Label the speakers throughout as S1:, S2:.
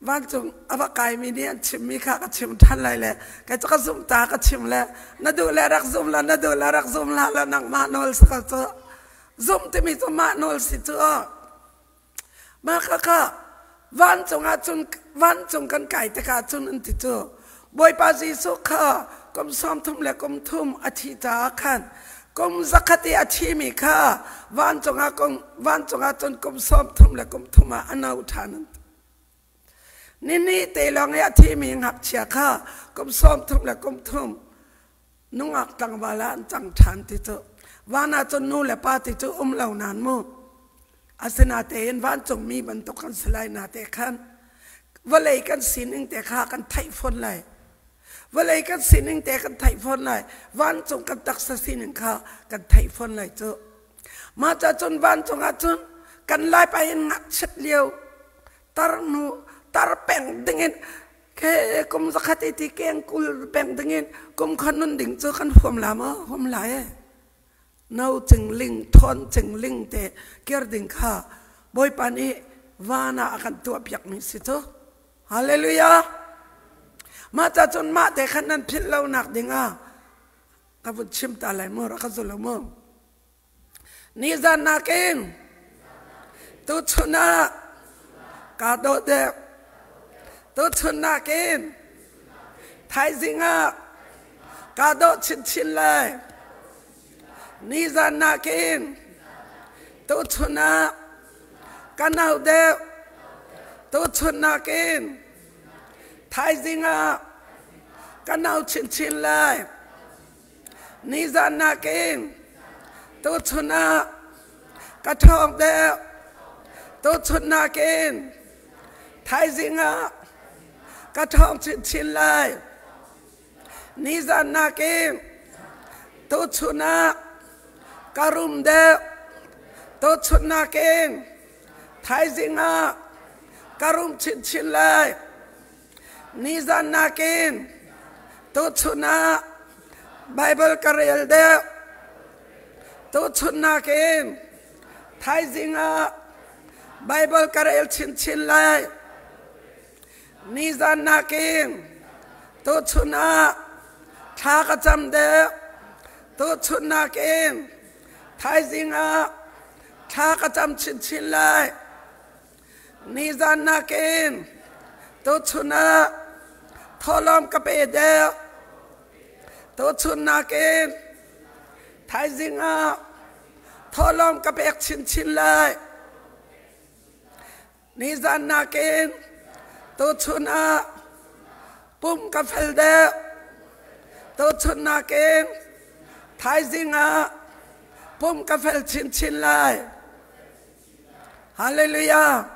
S1: Vancung a va kaimi nih an chimmi kha ka chim ṭhan lai le kei cu ka zumh ta ka chim le na duh le rak zum la, na duh le rak zum hlah la, nangmah nawl si ko cu. Zumh timi cu mah nawl si cu. Mah kha kha vancung ah cun, vancung kan kai tikah cun an ti cu. Bawipa Jesuh kha kum 30 le kum thum a thih caah khan kum 100 i a thimi kha vancung ah kum vancung ah cun kum 30 le kum thum ah a no ṭhan an ti. Nini te lawng i a thimi ngakchia kha kum 30 le kum thum nungak tlangval ah an cang ṭhan ti cu. Van ah cun nu le pa ti cu um lo nan mu. Asinatein vancungmi bantuk kan si lai na te khan vawlei kan sining te kha kan theih fawn lai. Vawlei kan sining te kan theih fawn lai. Vancung kan taksa sining kha kan theih fawn lai cu. Mah ca cun vancung ah cun kan lai pa in ngakchiat lio tar nu tar peng dingin ke kum 100 i ti keng kul peng dingin kum kha nun ding cu kan huam la maw? Huam lai e. No cingling thawn cingling te kir ding kha Bawipa nih van ah a kan tuahpiak mi si cu. Hallelujah. Mah ca cun mah te khan nan philh lo nak ding ah ka vun chim ta lai mu, rak ka zul lo mu. Nizan nakin tuchun ah kaa dawh deuh. Tuchun nakin thaizing ah kaa dawh chinchin lai. Nizan nakin tuchun ah ka no deuh. Tuchun nakin thaizing ah ka no chinchin lai. Nizan nakin tuchun ah ka ṭhawng deuh. Tuchun nakin thaizing ah ka ṭhawng chinchin lai. Nizan nakin tuchun ah ka rum deuh. Tuchun nakin thaizing ah ka rum chinchin lai. Nizan nakin tuchun ah Baibal ka rel deuh. Tuchun nakin thaizing ah Baibal ka rel chinchin lai. Nizan nakin tuchun ah thla ka cam deuh. Tuchun nakin thaizing ah thla ka cam chinchin lai. Nizan nakin tuchun ah thawhlawm ka pe deuh. Tuchun nakin thaizing ah thawhlawm ka pek chinchin lai. Nizan nakin tuchun ah pum ka fel deuh. Tuchun nakin thaizing ah pum ka fel chinchin lai. Hallelujah!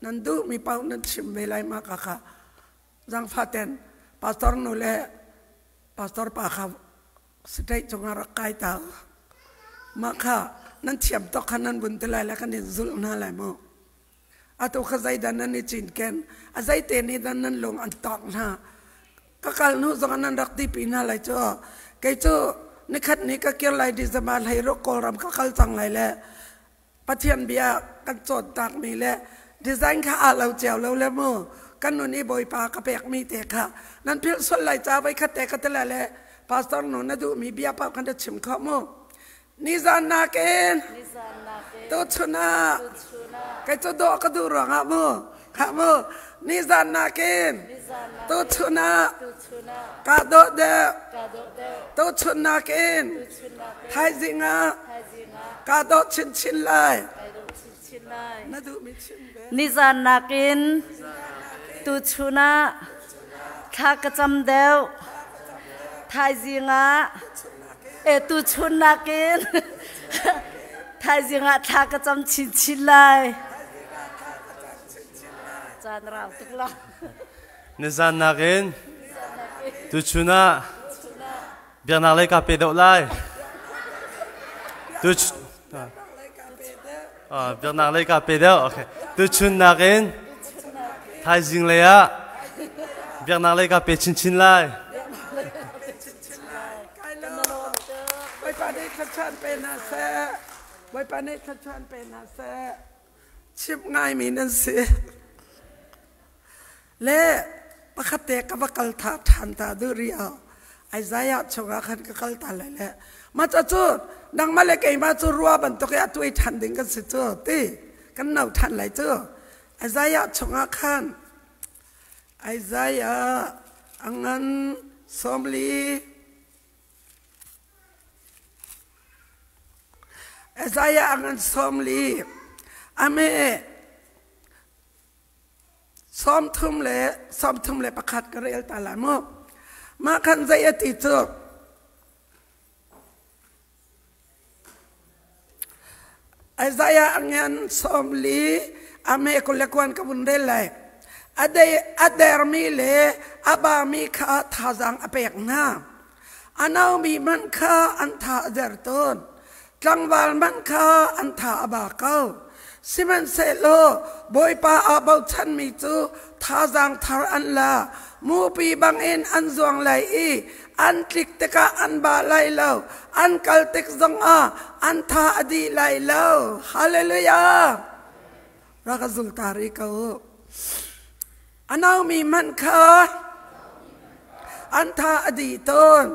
S1: Nan duhmi paoh nan chim ve lai ma ka kha. Zangfah ten pastor nu le pastor pa kha state cungah rak kai ta. Mah kha nan thiam tok kha nan vun ti lai le kan in zulh hna lai mu. Atu kha zeidah nan i cinken? A zeite nih dah nan lung an tawk hna? Ka kal hnu zong ah nan rak tipi hna lai cu. Kei cu nikhat ni ka kir lai December 16 Kawlram ka kal cang lai le Pathian bia kan cawntakmi le design kha aa lo cio lo le mu. Kan nun i Bawipa ka pekmi te kha nan philh sual lai ca voi khat te ka ti lai le pastor nu na duhmi bia paoh kan ra chim khawh mu. Nizan nakin tuchun ah kei cu dawh ka duh ruangah mu kha mu nizan nakin tuchun ah kaa dawh deuh. Tuchun nakin thaizing ah kaa dawh chinchin lai. Na duhmi chim ve.
S2: Nizan nakin tuchun ah thla ka cam deuh. Thaizing ah E tuchun nakin thaizing ah thla ka cam chinchin lai. Caan rau tuk lo.
S3: Nizan nakin tuchun ah biaknak lei ka pe deuh lai. Tu biaknak lei ka pe deuh. Okay. Tuchun nakin thaizing lei ah biaknak lei ka pe chinchin lai.
S1: Bawipa nih thluachuah pe hna seh. Bawipa nih thluachuah pe hna seh. Chimh ngaimi nan si. Le pakhat te ka va kal tha ṭhan ta duh rih ah Isaiah chungah khan ka kal ta lai le mah cu cu nangmah le keimah cu rua bantuk i a tuai ṭhan ding kan si cu ti kan no ṭhan lai cu. Isaiah chungah khan Isaiah a ngan 40. Isaiah a ngan 40 ame 31 ka rel ta lai mu. Mah khan zei a ti cu Isaiah a ngan 40 ame 29 ka vun rel lai. A dermi le a bami kha thazaang a pek hna. A naumi hmanh kha an tha a der tawn. Tlangval hmanh kha an tha a ba ko. Sihmanhsehlaw Bawipa aa bochanmi cu thazaang thar an la. Mupi bangin an zuang lai i an tlik tikah an ba lai lo. An kal tik zongah an tha a dih lai lo. Hallelujah! Rak ka zul ta rih ko u. A naumi hmanh kha an tha a dih tawn.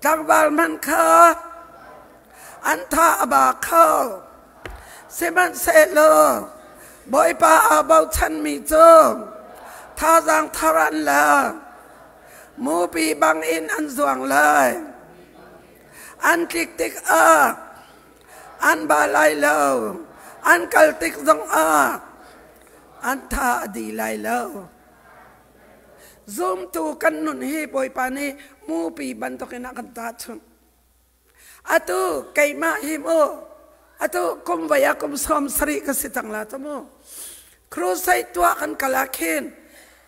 S1: Tlangval hmanh kha an tha a ba kho. Sihmanhsehlaw Bawipa aa bochanmi cu thazaang thar an la. Mupi bangin an zuang lai. An tlik tikah an ba lai lo. An kal tik zongah an tha a di lai lo. Zumtu kan nun hi Bawipa nih mupi bantukin a kan tahchunh. Atu keimah hi mu atu kum voi ah kum 70 ka si cang la cu mu. Crusade tuah kan kal ah khin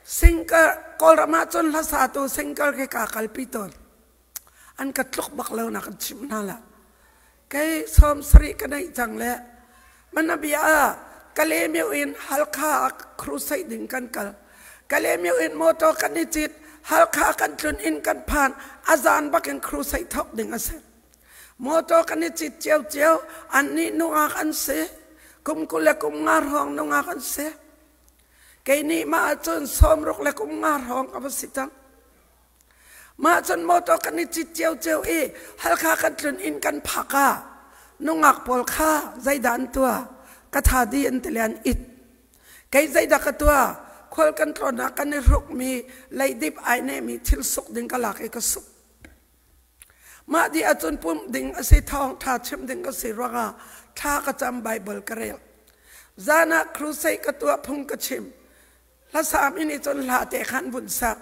S1: singer Kawlram ah cun hlasatu singer khi kaa kalpi tawn. An ka tluk bak lo na kan chimh hna la. Kei 70 ka neih cang le mana bia ah Kalaymyo in Halkha ah crusade ding kan kal. Kalaymyo in motor kan i cit, Halkha kan tlun inn kan phan, a zan bak in crusade thok ding a si. Motor kan i cit cio cio, an nih nungak an si, kum 20 le kum 5 hrawng nungak an si. Kei nih mah ahcun 60 le kum 5 hrawng ka va si cang. Mah cun motor kan i cit ciocio i Halkha kan tlun inn kan phak ah nungak pawl kha zeidah an tuah? Ka tha di an ti le an it. Kei zeidah ka tuah? Khual kan tlawn ah kan i hrukmi leidip ai nehmi thil suk ding ka lak i ka suk. Mah dih ahcun pumh ding a si, thawngṭha chim ding ka si ruangah thla ka cam, Baibal ka rel. Zan ah crusade ka tuah, phung ka chim. Hlasam in i cun hla te khan vun sak.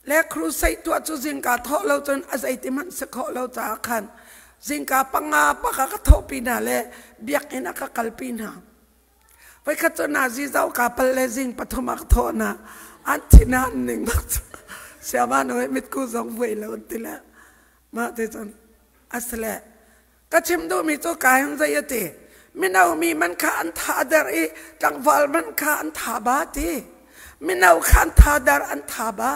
S1: Le crusade tuah cu zingka thawh lo cun a zeiti hmanh si khawh lo caah khan zingka 5 bak ah ka thawhpi hna le biakinn ah ka kalpi hna. Voikhat cu nazi zau ka pal le zing 3 ah ka thawh hna. An thin an ning bak cu. Siama nu mitku zong vuai lo an ti le. Mah te cun asle Ka chim duhmi cu kai zei a ti. Mino mi man kha an tha der i tlangval man kha an tha ba ti. Mino kha an tha der an tha ba.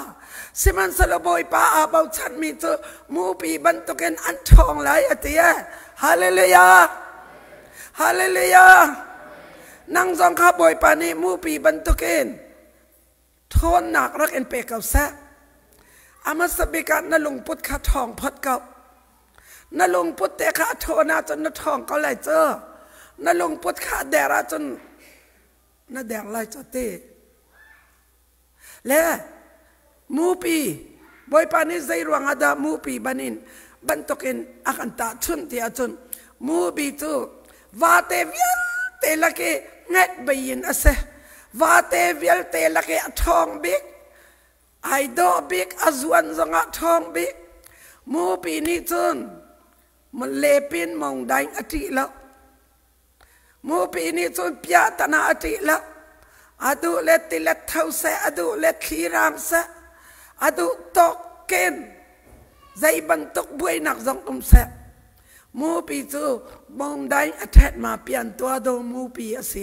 S1: Sihmanhsehlaw Bawipa aa bochanmi cu mupi bantukin an ṭhawng lai a ti e. Hallelujah! Hallelujah! Nang zong kha Bawipa nih mupi bantukin ṭhawnnak rak in pe ko seh. A hmasa bik ah na lungput kha ṭhawng phot ko. Na lungput te kha a ṭhawn ahcun na ṭhawng ko lai cu. Na lungput kha a der ahcun na der lai cu ti. Le mupi Bawipa nih zei ruangah dah mupi banin bantukin a kan tahchunh ti ahcun mupi cu vate vialte lak i nget bei in a si. Vate vialte lak i a ṭhawng bik, ai dawh bik, a zuan zongah ṭhawng bik. Mupi nih cun lepin mongdaing a ṭih lo. Mupi nih cun piahtana a ṭih lo. A duh le tilet tho seh, a duh le thli rang seh, a duh tawk ken zei bantuk buainak zong um seh. Mupi cu mongdaing a ṭhet ma pian tua do mupi a si.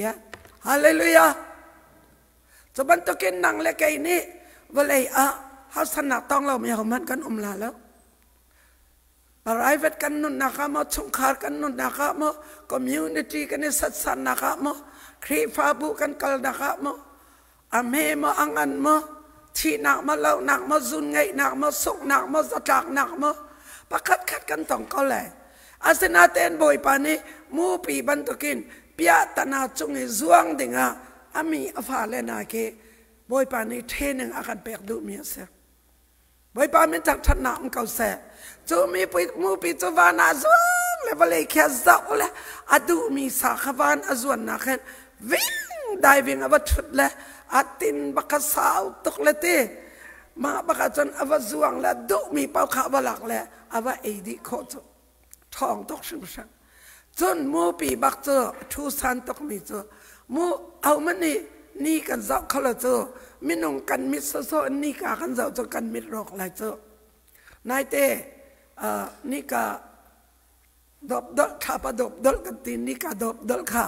S1: Hallelujah! Cu bantukin nang le kei nih vawlei ah harsatnak tong lomi hohmanh kan um la lo. Private kan nunnak ah maw, chungkhar kan nunnak ah maw, community kan i satsannak ah maw, Khrihfabu kan kalnak ah maw, A hme maw a ngan maw, thihnak maw lohnak maw, zun ngeihnak maw, sunghnak maw, zatlaknak maw, pakhat khat kan tong ko lai. Asinain Bawipa nih mupi bantukin piahtana cung i zuang dingah a mi a fale hna khi Bawipa nih training a kan pek duhmi a si. Bawipa min thangṭhatnak um ko seh. Cu mi mupi cu van ah zuang le vawlei khi a zoh le a duhmi sa kha van a zuannak hin ving diving a va ṭhut le a tin bak kha sau tuk le ti mah bak ah cun a va zuang le duhmi paoh kha a va lak le a va ei dih khawh cu ṭhawng tuk hringhran. Cun mupi bak cu ṭhu san tukmi cu mu ahohmanh nih ni kan zoh kho lo cu minung kan mit sawsawh in nika kan zoh cu kan mit rawk lai cu. Naite nika dawpdolh thlapa dawpdolh kan ti nika dawpdolh kha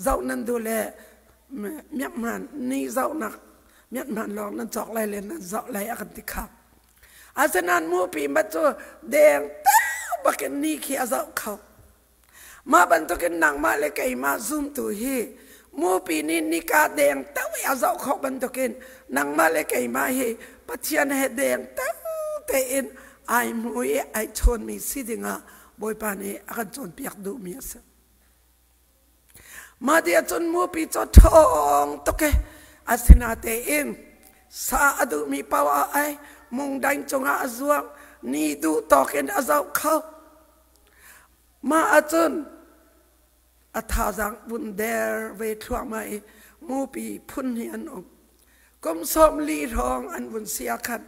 S1: zoh nan duh le miakman ni zohnak miakman lawng nan cawk lai le nan zoh lai a kan ti kha. Asinain mupi mat cu deng bakin ni khi a zoh kho. Mah bantukin nangmah le keimah zumtu hi mupi nih nika deng tau i a zoh khawh bantukin nangmah le keimah hi Pathian he deng tau tein ai hmu i ai chawnmi si dingah Bawipa nih a kan cawnpiak duhmi a si. Mah ti ahcun mupi cu ṭhawng tuk i asinatein sa a duhmi paoh ah ai mungdaing cungah a zuang, ni duh tawk in a zoh kho. Mah ahcun a thazaang vun der ve thluahmah i mupi phun hi an um. Kum 40 hrawng an vun si ah khan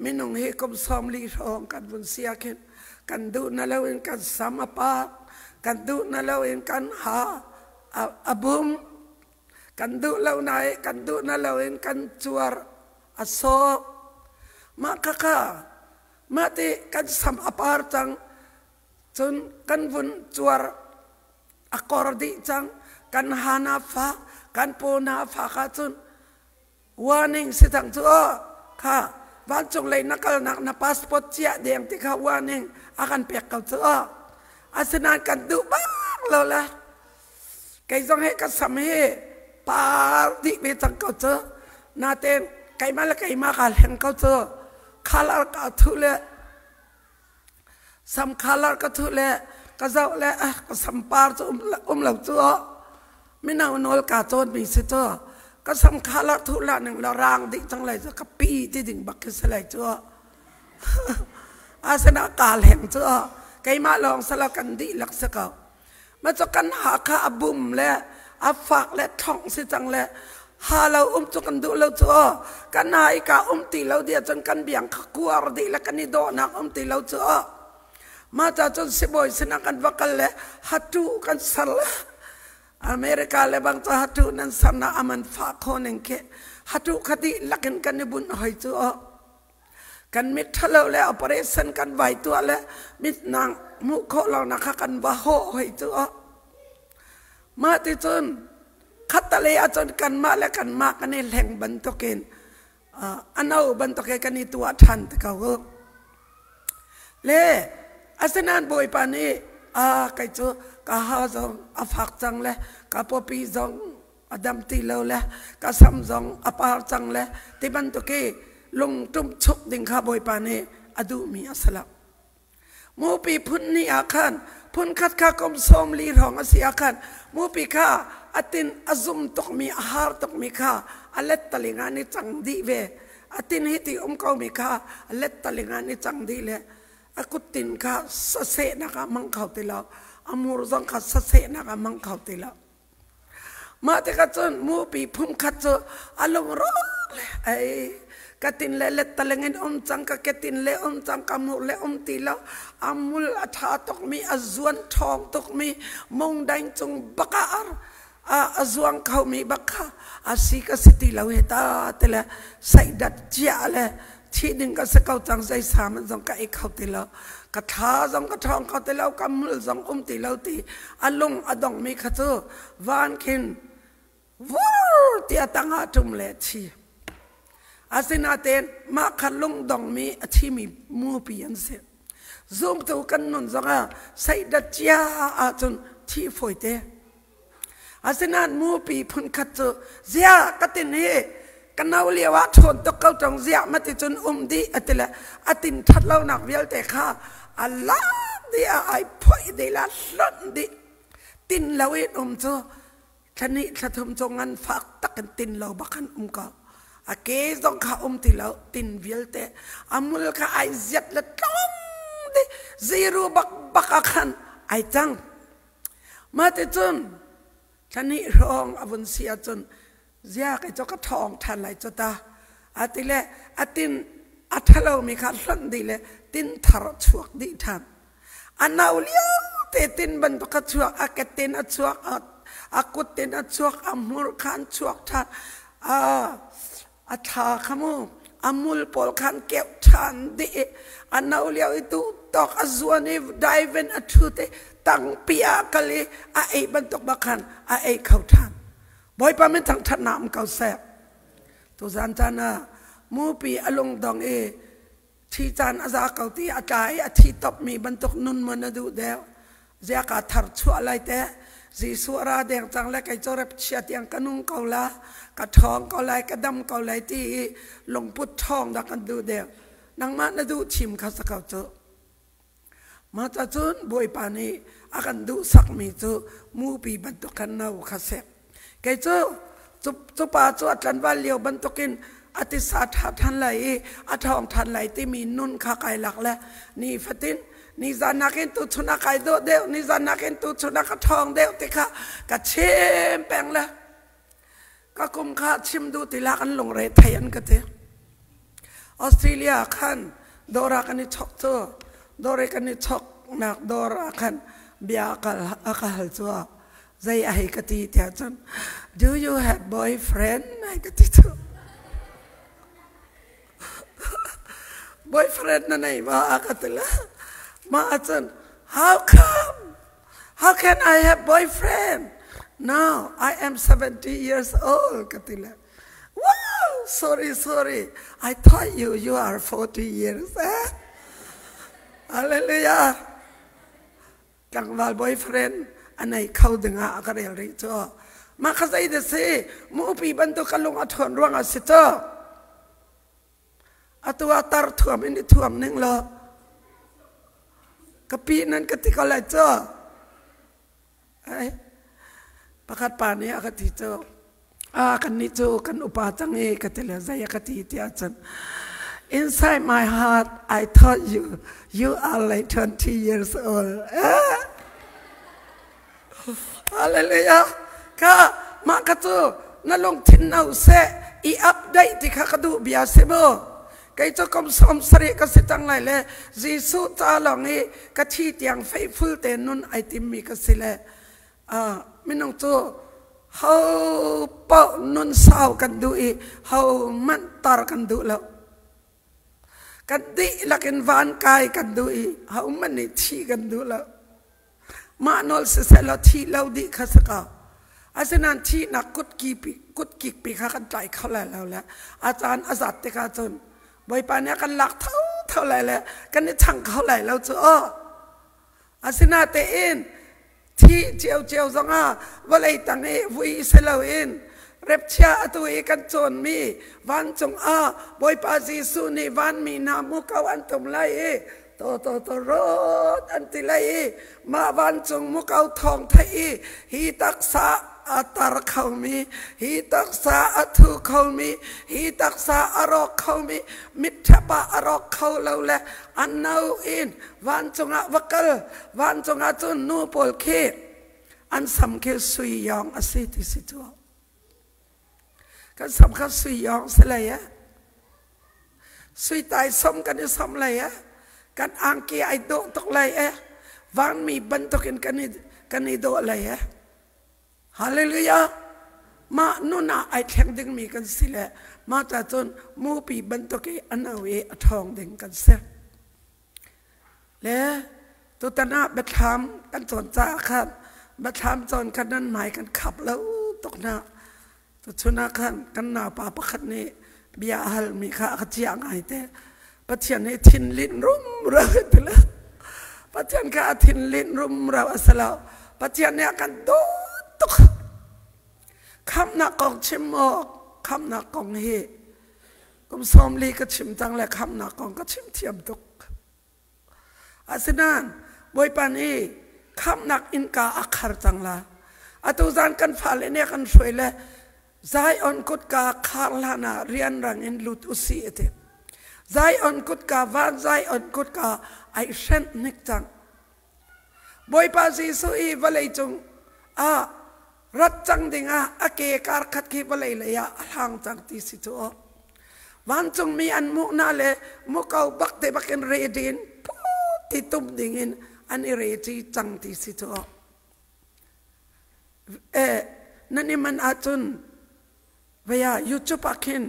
S1: minung hi kum 40 hrawng kan vun si ah khin kan duh na loin kan sam a pak, kan duh na loin kan ha a bum, kan duh lo na i kan duh na loin kan cuar a sawk. Mah khakha mah ti kan sam a par cang cun kan vun cuar a kor dih cang kan ha na fak kan paw na fak ahcun warning si cang cu aw kha vancung lei na kalnak na passport chiah deng ti kha warning a kan pek ko cu aw asinain kan duh bak lo le kei zong he ka sam hi par dih ve cang ko cu natein keimah le keimah kaa hleng ko cu khalar ka thu le Sam khalar ka thuh le ka zoh le ah ka sampar cu um lo cu mino nawl ka cawnmi si cu ka sam khalar thuh la ning la rang dih cang lai cu ka pi ti ding bak khi si lai cu asina ka hleng cu keimah lawng sala kan dihlak si ko ma cu kan ha kha a bum le a fak le thong si cang le ha lo um cu kan duh lo cu aw kan ha i ka um ti lo dia cun kan biang kha kuar dih le kan i dawhnak um ti lo cu aw ma ca cun sibawi sinah kan va kal le hatu kan sar le America le bang cu hatu nan sar na aman fa kho ning khi hatu kha dih lakin kan i bunh hoi cu aw Kan mit ṭhalo le operation kan vai tuah le mitnak hmuh khawh lonak kha kan va hawh hoi cu aw. Mah ti cun khattalei ahcun kanmah le kanmah kan i hleng bantukin ano bantuk he kan i tuah ṭhan te ko. Le asinain Bawipa nih a kei cu ka ha zong a fak cang le ka pawpi zong a dam ti lo le ka sam zong a par cang le ti bantuk i lungtum chuk ding kha Bawipa nih a duhmi a si lo. Mupi phun ni ah khan phun khat kha kum 40 hrawng a si ah khan mupi kha a tin a zum tukmi a har tukmi kha a let taling ah ni cang dih ve a tin hi ti um ko mi kha a let taling ah ni cang dih le a kuttin kha sasehnak ah hmang kho ti lo a mur zong kha sasehnak ah hmang kho ti lo Mah tikah cun mupi phungkhat cu a lungrawk le ei ka tin le lettaleng in um cang ka ketin le um cang ka mur le um ti lo a mul a ṭha tukmi a zuan ṭhawng tukmi mungdaing cung bak ah a zuang khomi bak kha a si ka si ti lo he ta ti le saihdat cia le thih ding ka si ko cang zei sa man zong ka ei kho ti lo ka thla zong ka ṭhawng kho ti lo ka mul zong um ti lo ti a lung a dongmi kha cu van khin vur ti a tangah ṭum le thi asinain mah kha lung dongmi a thimi mupi an si zumtu kan nun zongah seidat cia ahcun thi fawi te asinain mupi phunkhat cu zia ka tin hi. Ka no lio ah ṭhawn tuk ko ṭong ziah ma ti cun um dih a ti le a tin ṭhat lonak vialte kha a lak dih ah ai phoih dih la hlonh dih. Tin lo in um cu thlahnih thlathum cu nganfak tak in tin lo bak an um ko. A ke zong kha um ti lo tin vialte a mul kha ai ziat le tlong dih ziru bak bak ah khan ai cang. Mah ti cun thlahnih hrawng a vun si ahcun zia kei cu ka ṭhawng ṭhan lai cu ta a ti le a tin a ṭhalomi kha hlonh dih le tin thar a chuak dih ṭhan. A no lio te tin bantuk a chuak, a ke tin a chuak, a kut tin a chuak, a hmur kha an chuak ṭhan. A thla kha mu a mul pawl khan keuh ṭhan dih i a no lio i duh tawk a zuan i daiven a ṭhut i tangpi ah kal i a ei bantuk bak khan a ei kho ṭhan. Bawipa min thangṭhatnak um ko seh. Tuzan caan ah mupi a lungdong i thi caan a za ko ti a tla i a thi topmi bantuk nun maw na duh deuh? Ziah kaa thar chuah lai teh? Jesuh a ra deng cang le kei cu rep chia tiang ka nung ko la, ka ṭhawng ko lai, ka dam ko lai ti i lungput ṭhawng dah kan duh deuh? Nangmah na duh thim kha si ko cuh. Mah cun Bawipa nih a kan duhsakmi cu mupi bantuk khan no kha sek. Kei cu cu pa cu a tlanval lio bantukin a tisa ṭha ṭhan lai i a ṭhawng ṭhan lai timi nun kha kai lak le ni fatin nizan nakin tuchun ah kai dawh deuh, nizan nakin tuchun ah ka ṭhawng deuh ti kha ka chim peng le ka kum kha chim duh ti lak an lungre thei an ka ti. Australia khan dawr ah kan i chok cu dawr i kan i choknak dawr ah khan bia a ka hal cu zei a hei ka ti tiah cun, "Do you have boyfriend?" ai ka ti cu. "Boyfriend na nei ma?" a ka ti le. Mah ahcun, "How come? How can I have boyfriend? Now I am 70 years old," ka ti le. "Wow, sorry, sorry. I thought you are 40 years." Eh? Hallelujah. Tlangval boyfriend a nei kho dingah a ka rel rih cu. Mah kha zei dah si? Mupi bantuk ka lung a ṭhawn ruangah si cu. Atu ah tar thuam in i thuam ning law ka pi nan ka ti ko lai cu. Ai, pakhat pa nih a ka ti cu. Ah, kannih cu kan upa cang i ka ti le zei a ka ti tiah cun, "Inside my heart I thought you are like 20 years old." Eh? Hallelujah. Ka mah ka cu na lungthin no seh i update ti kha ka duh bia si mu. Kei cu kum 70 ka si cang lai le Jesuh ca lawng i ka thi tiang faithful te nun ai timmi ka si le minung cu ho paoh nun sau kan duh i ho hmanh tar kan duh lo. Kan dihlak in van kai kan duh i ho hmanh nih thi kan duh lo. Mah nawl siseh law thi lo dih kha si ko. Asinain thihnak kutkik pi kha kan tlai kho lai lo le a caan a zat tikah cun Bawipa nih a kan lak thotho lai le kan i chang kho lai lo cu aw. Asinatein thi ciocio zongah vawlei tang i vui si loin repchia atu i kan cawnmi vancung ah Bawipa Jesuh nih vanmi hna muko an tum lai i to to to rot an ti lai i mah vancung muko thawng theih i hi taksa a tar khomi, hi taksa a thu khomi, hi taksa a rawk khomi, mitṭhep ah a rawk kho lo le a no in vancung ah va kal. Vancung ah cun nu pawl khi an sam khi sui yawng a si ti si cu. Kan sam kha sui yawng si lei eh, sui tai som kan i som lei eh, kan angki ai dawh tuk lei eh, vanmi bantukin kan i dawh lei eh. Hallelujah. Mah nun ah ai thleng dingmi kan si le mah ta cun mupi bantuk i a no i a ṭhawng ding kan si. Le tutan ah biathlam kan cawn caah khan biathlam cawn khan nan hmai kan khap lo tuk hna. Tuchun ah khan kan naupa pakhat nih bia a halmi kha a ka ciah ngai te. Pathian nih thinlinh rumro a ti le Pathian kha a thinlinh rumro a si lo. Pathian nih a kan dawt tuk. Khamhnak kong chim awk. Khamnak kong hi kum 40 ka chim cang le khamnak kong ka chim thiam tuk. Asinain Bawipa nih khamnak innka a khar cang la. Atu zan kan fale nih kan hruai le Zion kutka khar hlan ah rianrang in lut usih a ti. Zion kutka van Zion kutka ai hrenh hnik cang. Bawipa Jesuh i vawlei cung ah rat cang ding ah a ke kar khat khi vawlei lei ah a hlang cang ti si cu aw. Vancungmi an muh na le muko bak te bak in ready in ti tum ding in an i ready cang ti si cu aw. Eh, nan i man ahcun vaya YouTube ah khin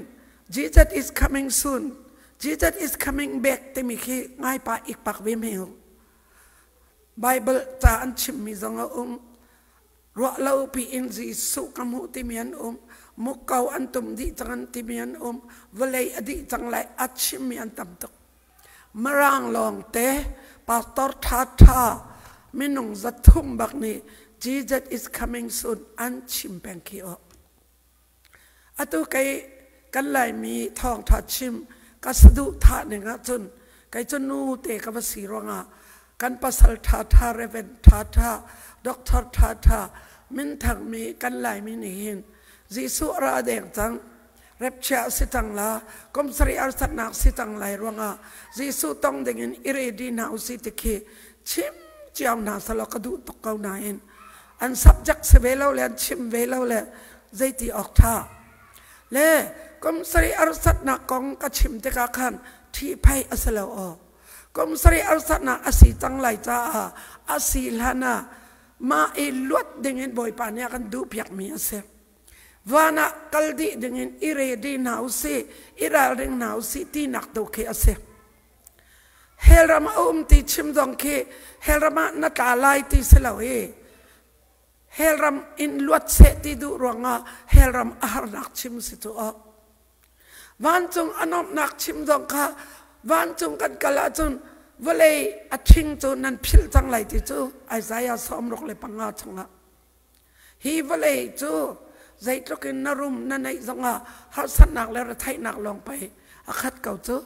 S1: Jesus is coming soon, Jesus is coming back timi khi ngai pa ikpak ve me Bible ca an chimmi zong a um. Ruah lo pi in Jesuh ka hmuh timi an um. Muko an tum dih cang an timi an um. Vawlei a dih cang lai a chimmi an tam tuk. Mirang lawngte pastor ṭhaṭha minung 300 bak nih Jesus is coming soon an chim peng khi aw. Atu kei kan Laimi thawngṭha chim ka saduhthah ning ahcun kei cu nu te ka va si ruangah kan pasal ṭhaṭha Reverend ṭhaṭha Doctor ṭhaṭha minthangmi kan Laimi nih hin Jesuh a ra deng cang repchia a si cang la kum sarih harsatnak si cang lai ruangah Jesuh tong dingin i ready hna usih ti khi chim cio hna selaw ka duh tuk ko nain an subject si ve lo le an chim ve lo le zeiti awk ṭha le kum sarih harsatnak kong ka chim tikah khan ṭhihphaih a si lo aw kum sarih harsatnak a si cang lai caah a si hlan ah mah i luat dingin Bawipa nih a kan duhpiakmi a si. Van ah kal dih dingin i ready hna usih, i ralring hna usih tinak tu khi a si. Hell ram a um ti chim zong khi hell ram ah na tla lai ti si lo i hell ram in luat seh ti duh ruangah hell ram a harnak chim si cu aw. Vancung a nuamhnak chim zong kha vancung kan kal ahcun vawlei a ṭhing cu nan philh cang lai ti cu Isaiah 65 chungah. Hi vawlei cu zeitluk in na rum na neih zongah harsatnak le retheihnak lawng pei a khat ko cu.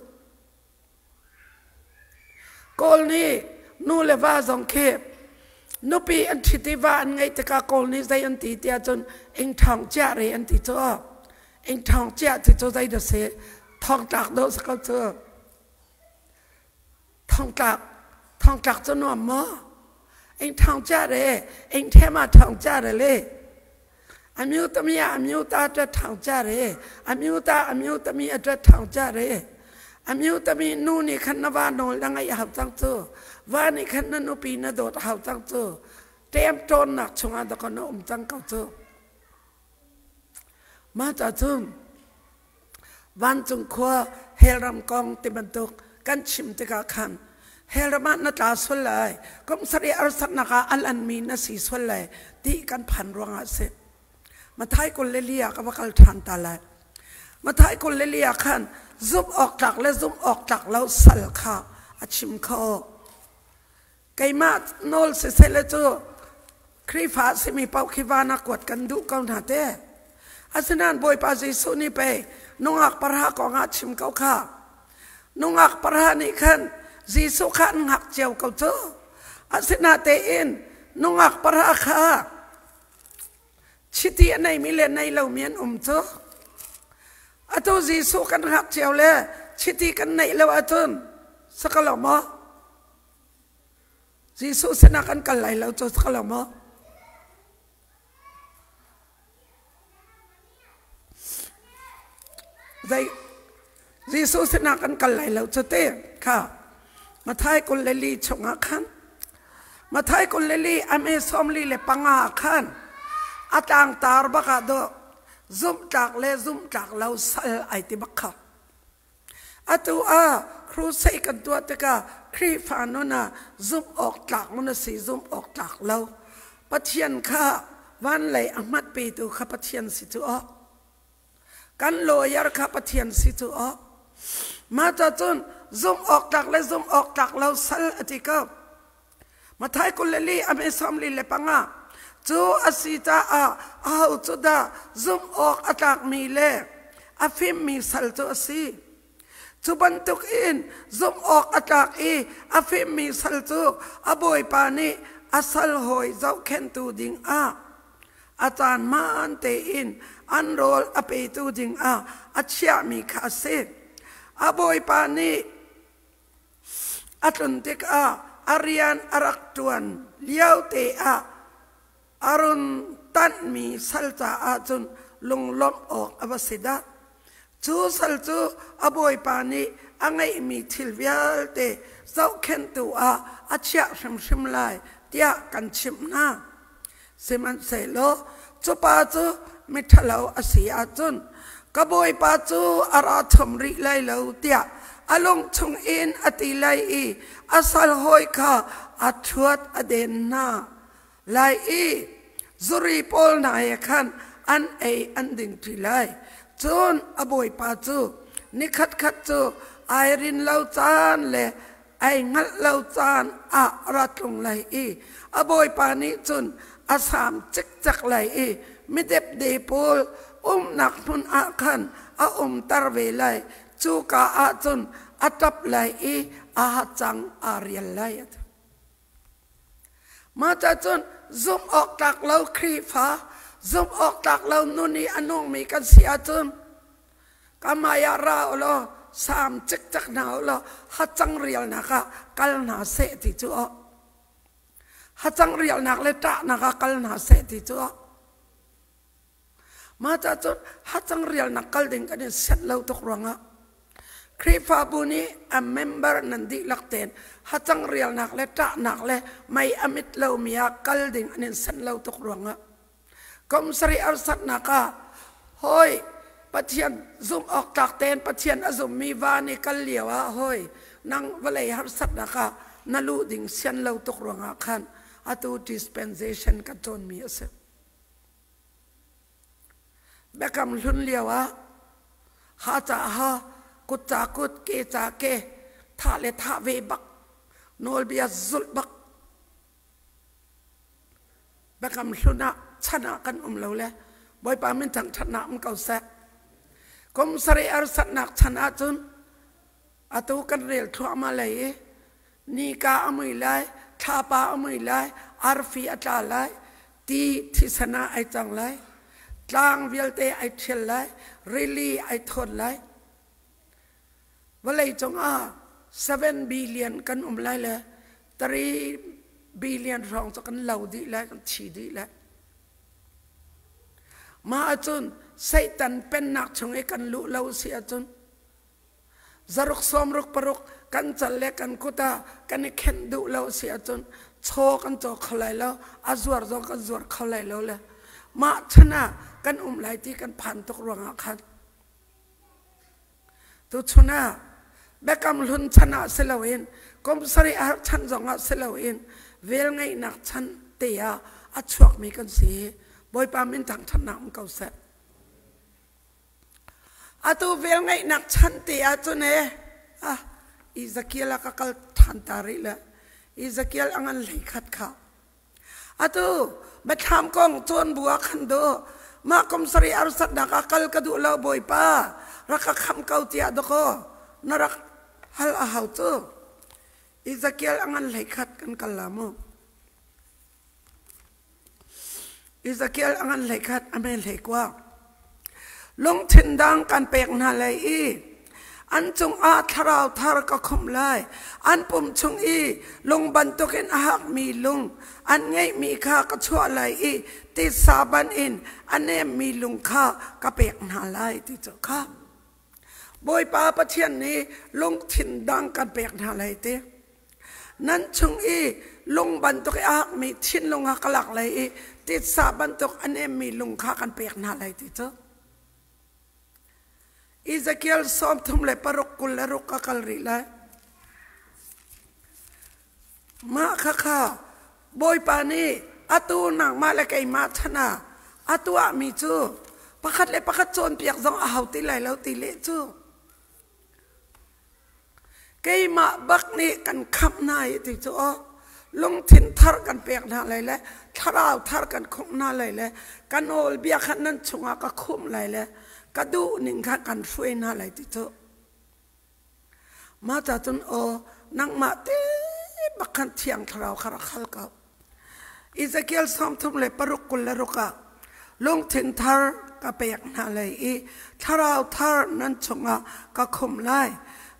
S1: Kawl nih nu le va zong khi nupi an ṭhit i va an ngeih tikah Kawl nih zei an ti tiah cun ing ṭhawng ciah re an ti cu. Ing ṭhawng ciah ti cu zei dah si thongtlak dawh si ko cu. Thongtlak thongtlak cu nuam maw? Ing ṭhawng ciah re ing ṭhem ah ṭhawng ciah re le amyu tami ah amyu ta ṭa ṭhawng ciah re amyu ta amyu tami a ṭa ṭhawng ciah re amyu tami nu nih khan na va nawl na ngaih hau cang cu va nih khan na nupi na dawt hau cang cu ṭem ṭawnnak chungah dakaw na um cang ko cu mah ca cun Vancung khua hell ram kong ti bantuk kan chim tikah khan hell ram ah na tla sual lai, kum sarih arsatnak ah al anmi na si sual lai ti kan phan ruangah a si. Mathai 24 ah ka va kal ṭhan ta lai. Mathai 24 ah khan zumh awk tlak le zumh awk tlak lo sal kha a chim kho. Keimah nawl siseh le cu Khrihfa a simi paoh khi van ah kuat kan duh ko hna te. Asinain Bawipa Jesuh nih pei nungak parha kong ah chim ko kha. Nungak parha nih khan Jesuh kha an hngak cio ko cu. Asinatein nungak parha kha chiti a neimi le nei lomi an um cu. Atu Jesuh kan hngak cio le chiti kan neih lo ahcun sakalo maw? Jesuh sinah kan kal lai lo cu ka lo maw? Zei Jesuh sinah kan kal lai lo cu te kha Mathai 24 chungah khan Mathai 24 ame 45 khan a tlangtar bak ah dawh zumhtlak le zumhtlak lo sal ai ti bak kha. Atu ah crusade kan tuah tikah Khrihfa nun ah zumh awk tlak nun a si, zumh awk tlak lo. Pathian kha van lei a hmat petu kha Pathian si cu aw. Kan lawyer kha Pathian si cu aw. Mah ca cun zumh awk tlak le zumh awk tlak lo sal a ti ko. Mathai 24 ame 45 cu a si caah aho cu dah zumh awk a tlakmi le A fimmi sal cu a si. Cu bantukin zumh awk a tlak i a fimmi sal cu a bawipa nih a sal hawi zohkhenhtu dingah a caan hmaan tein an rawl a petu dingah a chiahmi kha a si. A bawipa nih a tlun tikah a rian a rak ṭuan lio te ah a run tanhmi sal caah cun lunglawmh awk a va si dah. Cu sal cu a bawipa nih a ngeihmi thil vialte zohkhenhtu ah a chiah hrimhrim lai tiah kan chimh hna. Sihmanhsehlaw cu pa cu miṭhalo a si ahcun ka bawipa cu a ra chom rih lai lo tiah a lung chungin a ti lai i a sal hawi kha a ṭhuat a den hna lai i zuri pawl hna he khan an ei an ding ṭi lai. Cun a bawipa cu nikhatkhat cu ai rin lo caan le ai hngalh lo caan ah ra tlung lai i a bawipa nih cun a saam cikcek lai i midepde pawl umnak hmun ah khan a umter ve lai. Cuka ah cun a ṭap lai i a hacang aa rial lai. Mah cun zumh awk tlak lo Khrihfa, zumh awk tlak lo nun i a nungmi kan si ahcun ka hmai ah ra u law saam cikcek hna u law hacang rialnak ah kal hna seh ti cu aw. Hacang rialnak le ṭahnak ah kal hna seh ti cu aw. Mah cun hacang rialnak kal ding kan in senh lo tuk ruangah Khrihfabu nih a member nan dihlak tein hacang rialnak le ṭahnak le mei a mit lomi ah kal ding an in senh lo tuk ruangah kum sarih arsatnak ah hawi Pathian zumh awk tlak tein Pathian a zummi van i kal lio ah hawi nang vawlei harsatnak ah na luh ding sian lo tuk ruangah khan atu dispensation kan cawnmi a si. Biakam hlun lio ah ha ca ha, kut ca kut, ke ca ke, thah le thah ve bak, nawlbia zulh bak. Biakam hlun ah chan ah kan um lo le Bawipa min thangṭhatnak um ko seh. Kum sarih arsatnak chan ahcun atu kan rel thluahmah lei i nika a mui lai, thlapa a mui lai, arfi a tla lai, ti thisen ah ai cang lai, tlang vialte ai ṭhial lai, rili ai thawn lai. Vawlei cungah 7 billion kan um lai le 3 billion hrawng cu kan lo dih lai, kan thi dih lai. Mah ahcun Satan pennak chung i kan luh lo si ahcun zaruk sawmruk paruk kan cal le kan kut ah kan i khenh duh lo si ahcun chaw kan caw kho lai lo, a zuar zong kan zuar kho lai lo le mah chan ah kan um lai ti kan phan tuk ruangah khan tuchun ah biakam hlun chan ah si loin kum sarih a har chan zong ah si loin vel ngeihnak chan te ah a chuakmi kan si. Bawipa min thangṭhatnak um ko seh. Atu velngeihnak chan te ahcun e ah Ezekiel ah ka kal ṭhan ta rih le Ezekiel a ngan hlei khat kha. Atu biathlam kong cawn bu ah khan du mah kum sarih arsatnak ah kal ka duh lo Bawipa rak ka khamh ko tiah dakaw na rak hal a hau cu. Ezekiel a ngan hlei khat kan kal la mu. Ezekiel a ngan hleikhat a hme hleikua. Lungthin dang kan pek hna lai i an cungah thlarau thar ka khumh lai. An pum chung i lung bantukin a hakmi lung an ngeihmi kha ka chuah lai i titsa ban in a nemmi lung kha ka pek hna lai ti cu kha. Bawipa Pathian nih lungthin dang kan pek hna lai ti. Nan chung i lung bantuk i a hakmi thinlung kha ka lak lai i titsa bantuk a nemmi lung kha kan pek hna lai ti cu. Ezekiel 36 26 ka kal rih lai. Mah khakha Bawipa nih atu nangmah le keimah chan ah a tuahmi cu pakhat le pakhat cawnpiak zong a hau ti lai lo ti leh cu. Keimah bak nih kan khamh hna hi ti cu aw lungthin thar kan pek hna lai le thlarau thar kan khumh hna lai le ka nawlbia kha nan chungah ka khumh lai le Ka duh ning kha kan hruai hna lai ti cu. Mah ca cun aw nangmah te bak khan Thiang Thlarau kha rak hal ko. Ezekiel 36 26 ah lungthin thar ka pek hna lai i thlarau thar nan chungah ka khumh lai.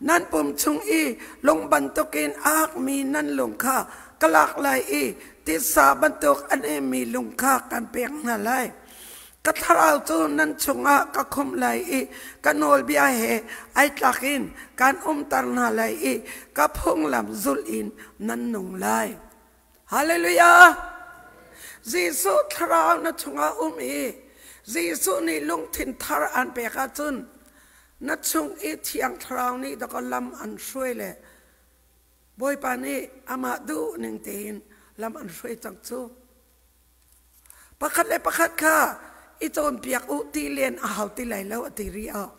S1: Nan pum chung i lung bantukin a hakmi nan lung kha ka lak lai i titsa bantuk an emmi lung kha kan pek hna lai. Ka thlarau cu nan chungah ka khumh lai i ka nawlbia he ai tlak in kan umter hna lai i ka phunglam zulh in nan nung lai. Hallelujah! Jesuh thlarau na chungah um i Jesuh nih lungthin thar aan pek ahcun na chung i Thiang Thlarau nih dakaw lam an hruai le Bawipa nih amah duh ning tein lam an hruai cang cu. Pakhat le pakhat kha i cawnpiak u ti len a hau ti lai lo a ti rih ah.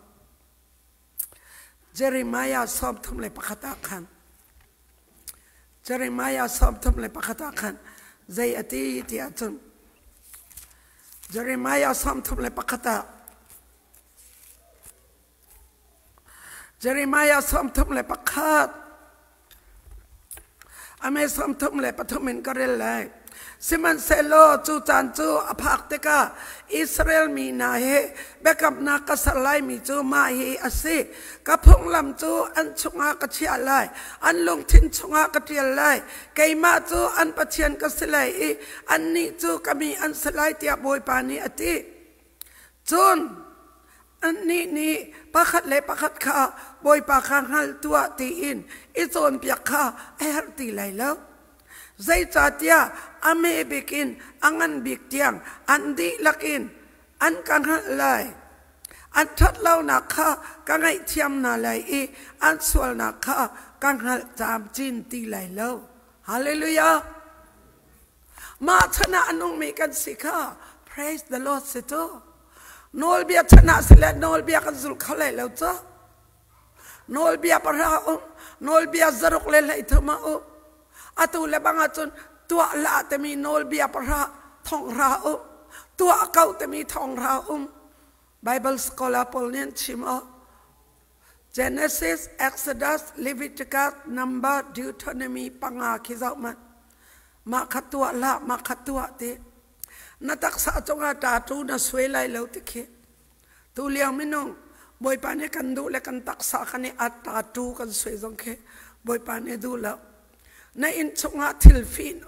S1: Jeremiah 31 ah khan Jeremiah 31 ah khan zei a ti ti ahcun Jeremiah 31 ah Jeremiah 31 ame 33 in ka rel lai. Sihmanhsehlaw cu caan cu a phak tikah Israel mi hna he biakamnak ka ser laimi cu mah hi a si. Ka phunglam cu an chungah ka chiah lai, an lungthin chungah ka ṭial lai. Keimah cu an Pathian ka si lai i annih cu ka mi an si lai tiah Bawipa nih a ti. Cun annih nih pakhat le pakhat kha Bawipa kha hngal tuah tiin i cawnpiak kha a herh ti lai lo. Zeicahtiah a hme bik in a ngan bik tiang an dihlak in an ka hngalh lai. An ṭhatlonak kha ka ngaihthiam hna lai i an sualnak kha ka hngalh camcin ti lai lo. Hallelujah! Mah chan ah a nungmi kan si kha praise the Lord si cu. Nawlbia chan ah si le nawlbia kan zul kho lai lo cu. Nawlbia pahra um, nawlbia zaruk le 13 ah um. Atu le bang ahcun tuah la timi nawlbia pahra thong ra um. Tuah ko timi thong ra um. Bible scholar pawl nih an chim oh. Genesis, Exodus, Leviticus, Number, Deuteronomy panga khi zoh manh. Mah kha tuah hlah, mah kha tuah ti. Na taksa cungah tattoo na suai lai lo ti khi. Tu lio minung Bawipa nih kan duh le kan taksa kan i at tattoo kan suai zong khi Bawipa nih duh lo. Na inn chungah thil fin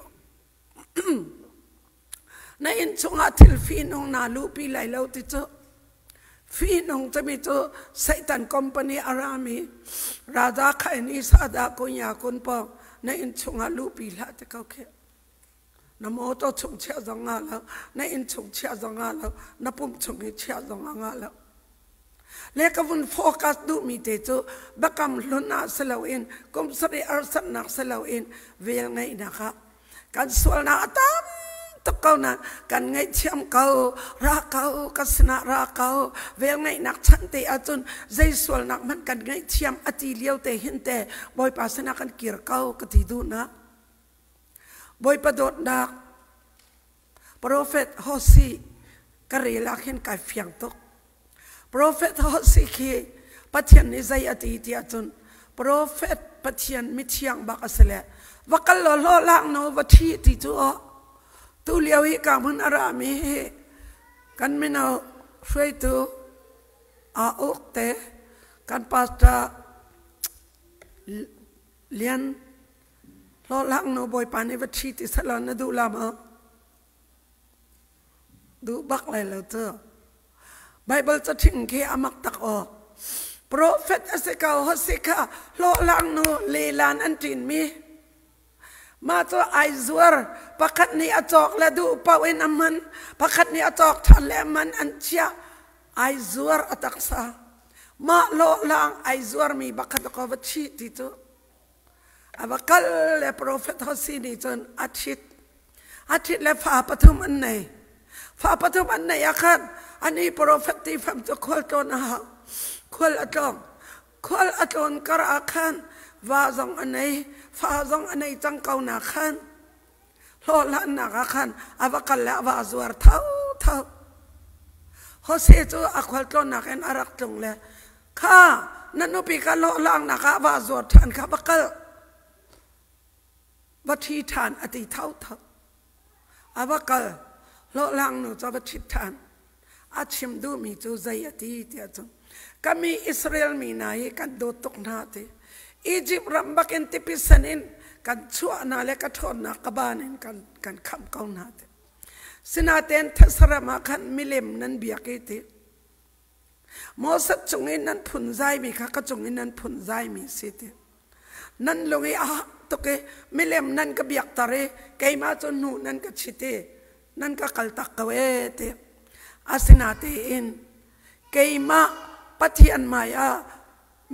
S1: na inn chungah thil fihnung naa luhpi lai lo ti cu fihnung timi cu Satan company a rami raja khain i sada kunya kun pawng na inn chungah luhpi hlah ti ko khi na motor chung chiah zong nga lo na inn chung chiah zong nga lo na pum chung i chiah zong nga lo le ka vun focus duhmi te cu bakam hlun ah si loin kum sarih arsatnak si loin vel ngeihnak ah Kan sualnak a tam tuk ko nain kan ngaihthiam ko, ra ko, ka sinah ra ko. Velngeihnak chan te ahcun zei sualnak hmanh kan ngaihthiam a ti lio te hin te Bawipa sinah kan kir ko ka ti duhnak. Bawipa dawtnak Prophet Hosi ka rel ah khin kai fiang tuk. Prophet Hosi khi Pathian nih zei a ti ti ahcun Prophet Pathian mithiang bak a si le va kal law hlaw lang no va thi ti cu aw tu lio hi ka hmun a rami hi kan mino hruaitu aa uk te kan pastor Lian hlawhlang nu Bawipa nih va ṭhi ti selaw na duh la maw? Duh bak lai lo cu. Bible caṭhing khi a mak tak aw. Prophet a si ko hosih kha hlawhlang nu lelan an ṭinmi. Mah cu ai zuar pakhat nih a cawk le duh paoh in a hman pakhat nih a cawk ṭhan le a man an chiah ai zuar a taksa. Mah hlawhlang ai zuarmi bakhat ko va ṭhi ti cu. A va kal le profet Hosi nih cun a ṭhit. A ṭhit le fa pathum an nei. Fa pathum an neih ah khan anih profet ti fam cu khual tlawn a hau. Khual a tlawng. Khual a tlawn kar ah khan va zong a nei, fa zong a nei cang ko na khan hlawhhlannak ah khan a va kal le a va zuar thotho. Hose cu a khualtlawnnak in a rak tlung le kha na nupi kha hlawhhlangnak ah va zuar ṭhan kha va kal va ṭhi ṭhan a ti thotho. A va kal hlawhhlang nu cu a va ṭhit ṭhan. A chim duhmi cu zei a ti tiah cun ka mi Israel mi hna hi kan dawt tuk hna ti. Egypt ram bakin tipi sen in kan chuah hna le ka ṭhawnnak ka ban in kan kan khamh ko hna ti. Sinain thesarem ah khan milem nan biak i ti. Moses cung i nan phunzaimi kha ka cung i nan phunzaimi si ti. Nan lung i a hak tuk i milem nan ka biakter i keimah cu hnu nan ka chit i nan ka kaltak ko ee ti. Asinain keimah Pathian hmai ah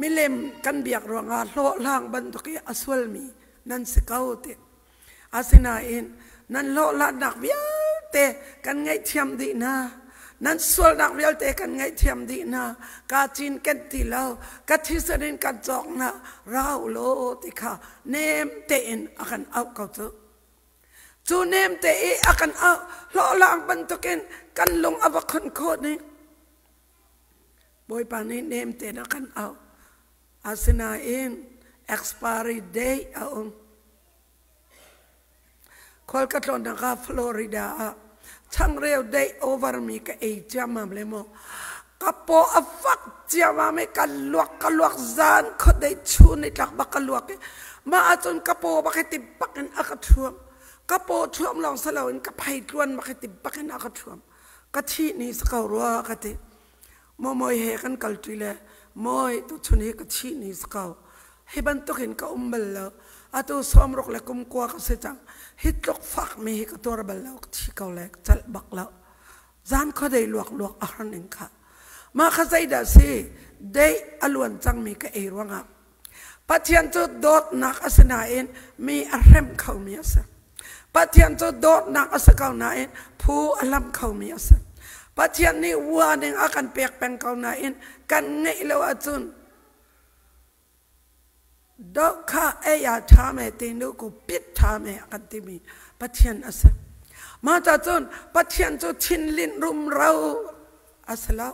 S1: milem kan biak ruangah hlawhhlang bantuk i a sualmi nan si ko ti. Asinain nan hlawhhlannak vialte kan ngaihthiam dih hna. Nan sualnak vialte kan ngaihthiam dih hna. Ka cinken ti lo, ka thisen in kan cawk hna. Ra u law ti kha nem tein a kan auh ko cu. Cu nem te i a kan auh hlawhhlang bantukin kan lung a va khon khawh ning. Bawipa nih nem tein a kan auh. Asinain expiry date a um. Khual ka tlawnnak ah Florida ah changreu dei over mi ka ei ciammam le maw ka paw a fak ciammam i ka luak ka luak zan khuadei chun i tlak bak ka luak i mah ahcun ka paw bak hi ti bak in a ka thuam ka paw thuam lawng si loin ka phei tluan bak hi ti bak in a ka thuam ka thih ni si ko rua ka ti maw mawi he kan kal ṭi le mawi tuchun hi ka thih ni si ko hi bantuk in ka um bal lo atu sawmruk le kum kua ka si cang hi tluk fak mi hi ka tuar bal lo ka thi ko le ka celh bak lo zan khuadei luak luak a har ning kha mah kha zeidah si dei a luan cangmi ka ei ruangah Pathian cu dawtnak a si nain mi a hrem khomi a si. Pathian cu dawtnak a si ko nain phu a hlam khomi a si. Pathian nih warning a kan pek peng ko nain kan ngeih lo ahcun doh kha ei ah ṭha me ti nu ku pit ṭha me a kan timi Pathian a si. Mah ca cun Pathian cu thinlinh rumro a si lo.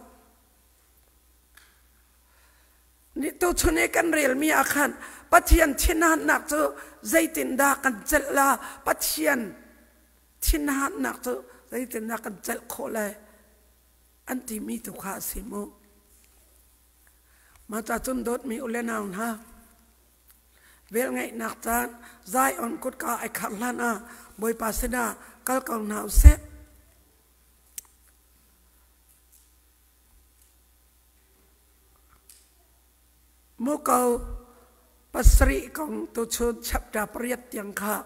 S1: Tuchun i kan relmi ah khan Pathian thinhannak cu zeitindah kan celh la Pathian thinhannak cu zeitindah kan celh khawh lai an timi tu kha a si mu. Mah ca cun dawtmi u le nau hna velngeihnak caan Zion kutka ai khar hlan ah Bawipa sinah kal ko hna usih. Muko pasarih kong tuchun chapter pariat tiang kha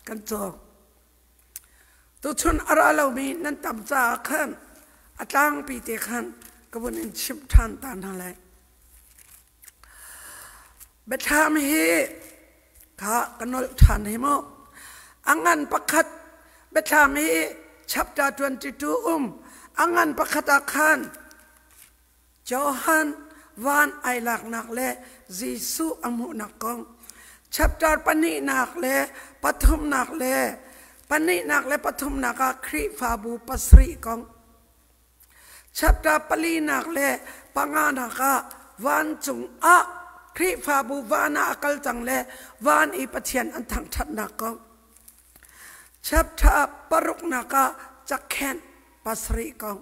S1: kan cawng. Tuchun a ra lomi nan tam caah khan a tlangpi te khan ka vun in chimh ṭhan ta hna lai. Biathlam hi kha ka nolh ṭhan hi mu. A ngan pakhat biathlam hi chapter 22 um a ngan pakhat ah khan Johan van ai laknak le Jesuh a hmuhnak kong chapter pahnihnak le pathumnak le pahnihnak le pathumnak ah Khrihfabu pasarih kong Chapter palinak le panganak ah vancung ah Khrihfabu van ah a kal cang le van i Pathian an thangṭhatnak kong. Chapter paruknak ah cakhenh pasarih kong.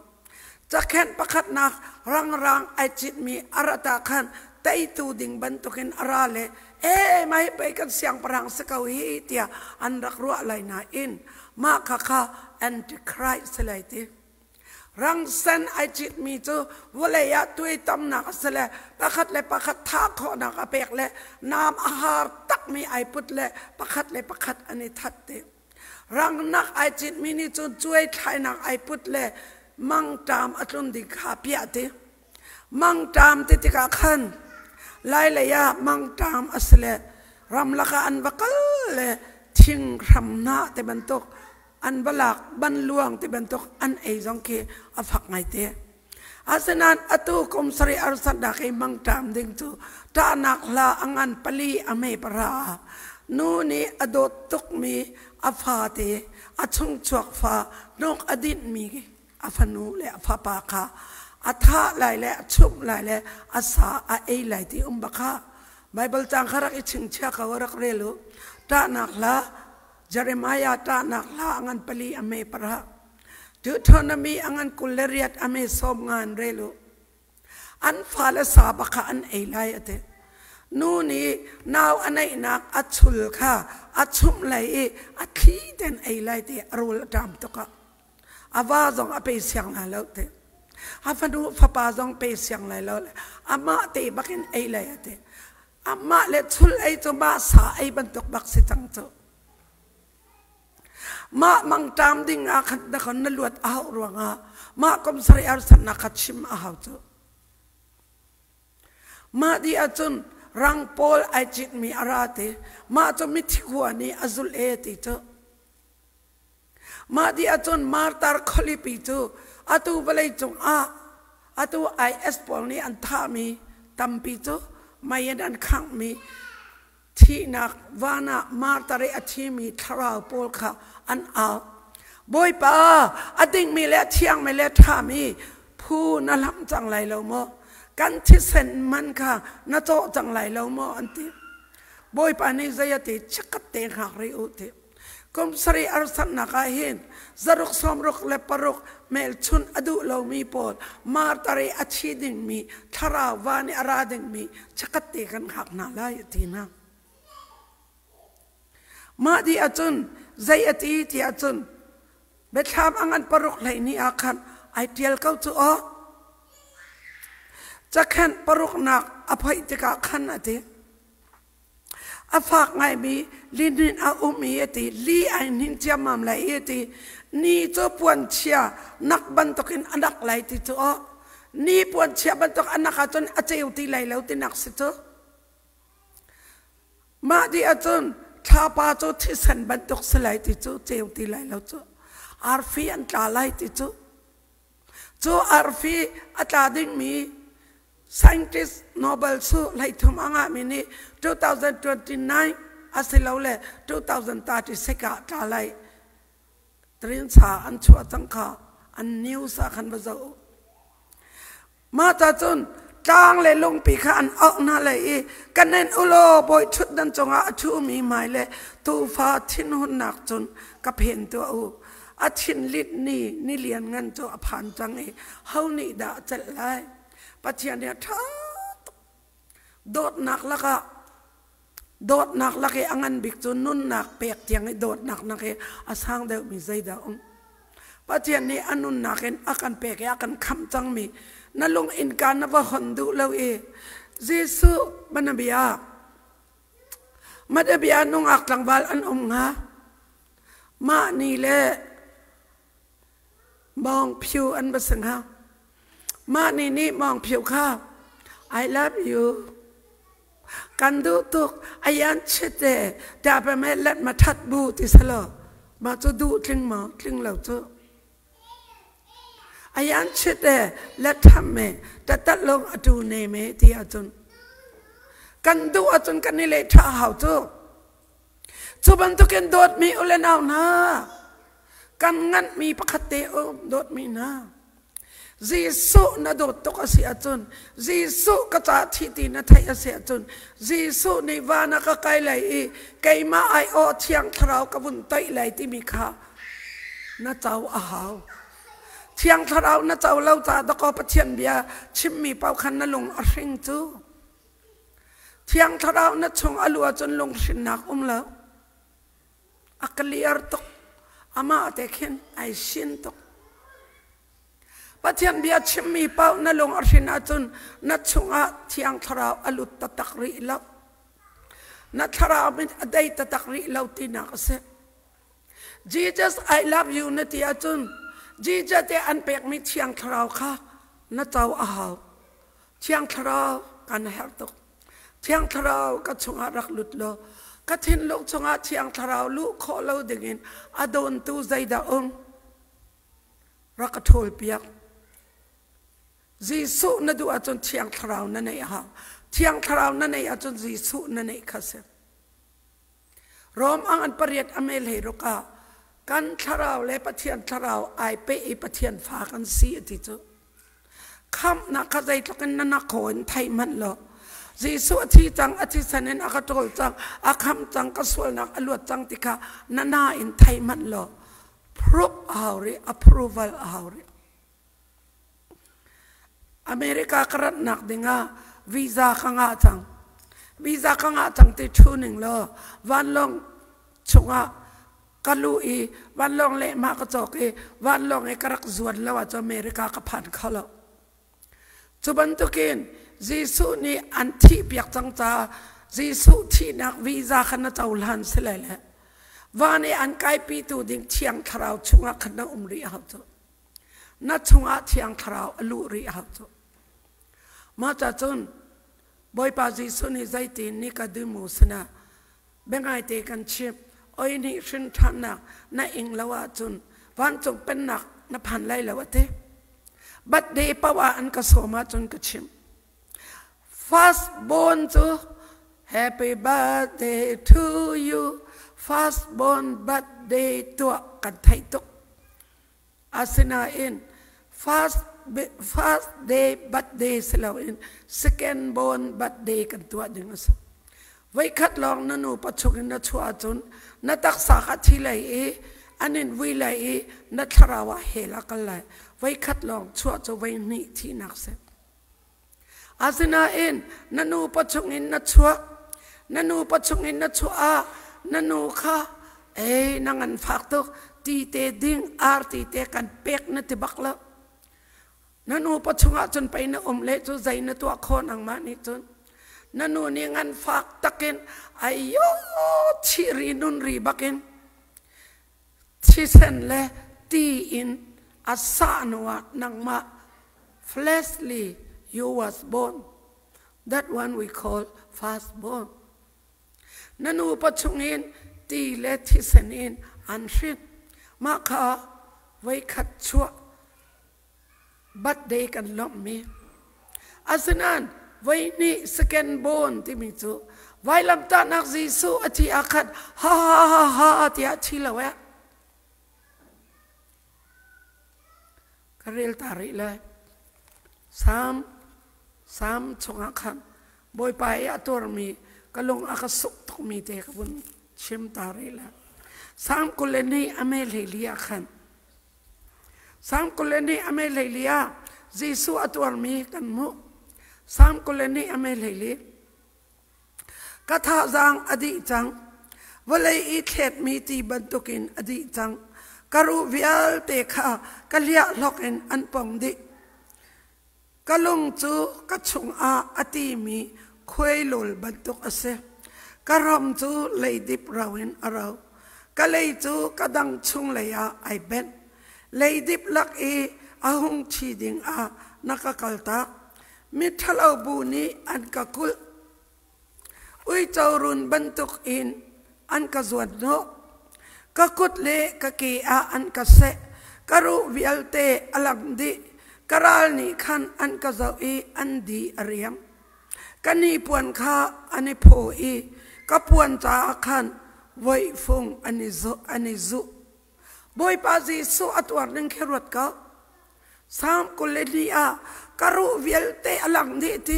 S1: Cakhenh pakhatnak rangrang ai citmi a rat ah khan teitu ding bantukin a ra le ee mah hi pei kan siangpahrang si ko hi tiah an rak ruah lai nain mah khakha Antichrist si lai ti. Rangsen ai citmi cu vawlei ah tuaitamnak a si le pakhat le pakhat thah khawhnak a pek le naam a har takmi ai put le pakhat le pakhat an i that ti. Rangnak ai citmi nih cun cuai thlainak ai put le mangṭam a tlun ding kha a piah ti. Mangṭam ti tikah khan Lailei ah mangṭam a si le ramlak ah an va kal le thing hram hnah ti bantuk an va lak banluang ti bantuk an ei zong khi a fak ngaite. Asinain atu kum sarih arsatnak i mangṭam ding cu ṭahnak hla a ngan pali a hme pahra ah nu nih a dawt tukmi a fate a chungchuak fa hnuk a dinhmi a fanu le a fapa kha A thah lai le a chumh lai le a sa a ei lai ti um bak kha. Bible cang kha rak i chingchia ko rak rel u. Ṭahnak hla Jeremiah ṭahnak hla a ngan pali a me para. Deuteronomy a ngan 28 a me sawm ngan rel u. An fale sa bak kha an ei lai a ti. Nu nih nau a neihnak a chul kha a chumh lai i a thli ten ei lai ti a rul a ṭam tuk ah. A va zong a pe siang lai lo ti. A fanu fapa zong pe siang lai lo le amah te bakin ei lai a ti. Amah le chul ei cu mah sa ei bantuk bak si cang cu. Mah mangṭam ding ah khan na kon na luat a hauh ruangah mah kum sarih arsannak kha chim a hau cu. Mah dih ahcun rang pawl ai citmi a ra ti. Mah cu mithi khua nih a zulh e ti cu. Mah dih ahcun martar khualipi cu atu vawleicung ah atu IS pawl nih an thahmi tampi cu mei in an khanghmi thihnak van ah martar i a thimi thlarau pawl kha an au. Bawipa, a dingmi le a thiangmi le a ṭhami phu na hlam cang lai lo maw? Kan thisen man kha na cawh cang lai lo maw? an ti. Bawipa nih zei a ti? Chikkhat te hngak rih u ti. Kum sarih arsannak ah hin zaruk sawmruk le paruk hmelchunh a duh lomi pawl martar i a thi dingmi thlarau van i a ra dingmi chikkhat te kan hngak hna lai a ti hna. Mah dih ahcun zei a ti ti ahcun biathlam a ngan paruk 12 ah khan ai ṭial ko cu aw. Cakhenh paruknak a phoih tikah khan a ti. A fak ngaimi lihnin a um i a ti. Li ai hnin ciammam lai i a ti. Ni cu puanchia nak bantukin a nak lai ti cu aw. Ni puanchia bantuk a nak ahcun a ceu ti lai lo tinak si cu. Mah dih ahcun thlapa cu thisen bantuk si lai ti cu ceu ti lai lo cu. Arfi an tla lai ti cu. Cu arfi a tla dingmi Scientist Nobel cu 30 a ngahmi nih 2029 asilole 2036 ah tla lai. Trincha an chuah cang kha an news ah khan va zoh u. Mah ta cun tlang le lungpi kha an auh hna lai i kan en ulaw bawi ṭhutdan cungah a ṭhumi hmai le tuufa thinhunnak cun ka phen tuah u. A thinlit ni ni lianngan cu a phan cang i ho nih dah a celh lai? Pathian nih a ṭha tuk. Dawtnak lakah dawtnak lak i a ngan bik cu nunnak pek tiang i dawtnak nak i a sang deuhmi zeidah um? Pathian nih a nunnak in a kan pek i a kan khamh cangmi na lung innka na va hon duh lo i Jesuh banabia Madabia nungak tlangval an um hnga mah ni le Mawng Phyu an va si hnga mah ni nih Mawng Phyu kha I love you kan duh tuk ayan chit e ta pe me let ma that bu ti salo ma cu duh tling maw tling lo cu ayan chit e let tham me ta tat long atu ne me ti ahcun kan duh ahcun kan i le tha hau cu cu bantukin dawtmi u le nau hna kan nganhmi pakhat te um dawtmi hna Jesuh na dawt tuk a si ahcun Jesuh ka ca thi ti na theih a si ahcun Jesuh nih van a ka kai lai i keimah ai aw thiang thlarau ka vun toih lai timi kha na co a hau. Thiang thlarau na co lo ca dakaw Pathian bia chimmi paoh khan na lung a hring cu. Thiang thlarau na chung a lu ahcun lunghrinnak um lo. A clear tuk. Amah te khin ai sin tuk. Pathian bia chimmi paoh na lung a hrin ahcun na chungah Thiang Thlarau a lut taktak rih lo. Na thlarau min a dei taktak rih lo tinak a si. Jesus I love you na ti ahcun Jesus te an pekmi Thiang Thlarau kha na co a hau. Thiang Thlarau kan herh tuk. Thiang Thlarau ka chungah rak lut law ka thinlung chungah Thiang Thlarau luh khawh lo dingin a dawntu zeidah um? Rak ka ṭhawl piak. Jesuh na duh ahcun Thiang Thlarau na neih a hau. Thiang Thlarau na neih ahcun Jesuh na neih kha si. Rom ang an pariat a mel hei ruk ah kan thlarau le Pathian thlarau ai peh i Pathian fa kan si a ti cu. Khamhnak kha zeitluk in na nak kho in thei hmanh law Jesuh a thi cang, a thisen in a ka ṭawl cang, a khamh cang, ka sualnak a luat cang ti kha na na in thei hmanh law proof a hau rih, approval a hau rih. America ka ratnak dingah visa ka ngah cang. Visa ka ngah cang ti ṭhu ning law vanlawng chungah ka lu i vanlawng lehmah ka cawk i vanlawng i ka rak zuan lo ahcun America ka phan kho lo. Cu bantukin Jesuh nih an thihpiak cang caah Jesuh thihnak visa kha na cohlan si lai le van i an kaipitu ding Thiang Thlarau chungah khan na um rih hau cu. Na chungah Thiang Thlarau a luh rih hau cu. Mah ca cun Bawipa Jesuh nih zeitin Nicodemus sinah biangaite kan chimh oi nih hrin ṭhannak na ing lo ahcun vancung pennak na phan lai lo a ti. Birthday paoh ah an ka sawm ahcun ka chimh. First born cu happy birthday to you first born birthday tuah kan theih tuk. Asinain first day birthday si loin second born birthday kan tuah ding a si. Voikhat lawng na nu pachung in na chuah ahcun na taksa kha thi lei i an in vui lai i na thlarau ah hell a kal lai. Voikhat lawng chuah cu voi hnih thihnak si. Asinain na nu pachung in na chuah na nu pachung in na chuah ah na nu kha ei na ngan fak tuk ti te ding ar ti te kan pek na ti bak lo. Na nu pachung ah cun pei na um le cu zei na tuah kho nangmah nih cun na nu nih ngan fak takin ayo thi ri nun ri bakin thisen le ti in a sah hnu ah nangmah fleshly you was born. That one we call firstborn. Na nu pachung in ti le thisen in an hrin. Mah kha voikhat chuah birthday kan lawmhmi. Asinain voihnih second born timi cu vailamtahnak Jesuh a thi ah khan ha ha ha ha tiah thi lo eh. Ka rel ta rih lai. Salm Salm chungah khan Bawipa i a tuarmi ka lung a ka suk tukmi te ka vun chim ta rih lai. Salm 22 a me hlei ah khan Salm 22 a me hlei ah Jesuh a tuarmi kan hmuh. Salm 22 a me hlei Ka thazaang a dih cang. Vawlei i thletmi ti bantukin a dih cang. Ka ruh vialte kha ka hliahhlok in an pong dih. Ka lung cu ka chungah a timi khuailul bantuk a si. Ka ram cu leidip ro in a ro. Ka lei cu ka dang chunglei ah ai benh. Leidip lak i a hung thi ding ah na ka kaltak. Miṭhalo bu nih an ka kulh. Uico run bantukin an ka zuanhnawh. Ka kut le ka ke ah an ka seh. Ka ruh vialte a lang dih. Ka ral nih khan an ka zoh i an di a riam. Ka hnipuan kha an i phaw i ka puan caah khan voihfung an i zuh. Bawipa Jesuh a tuar ning khi ruat ko. Salm 22 ah ka ruh vialte a lang dih ti.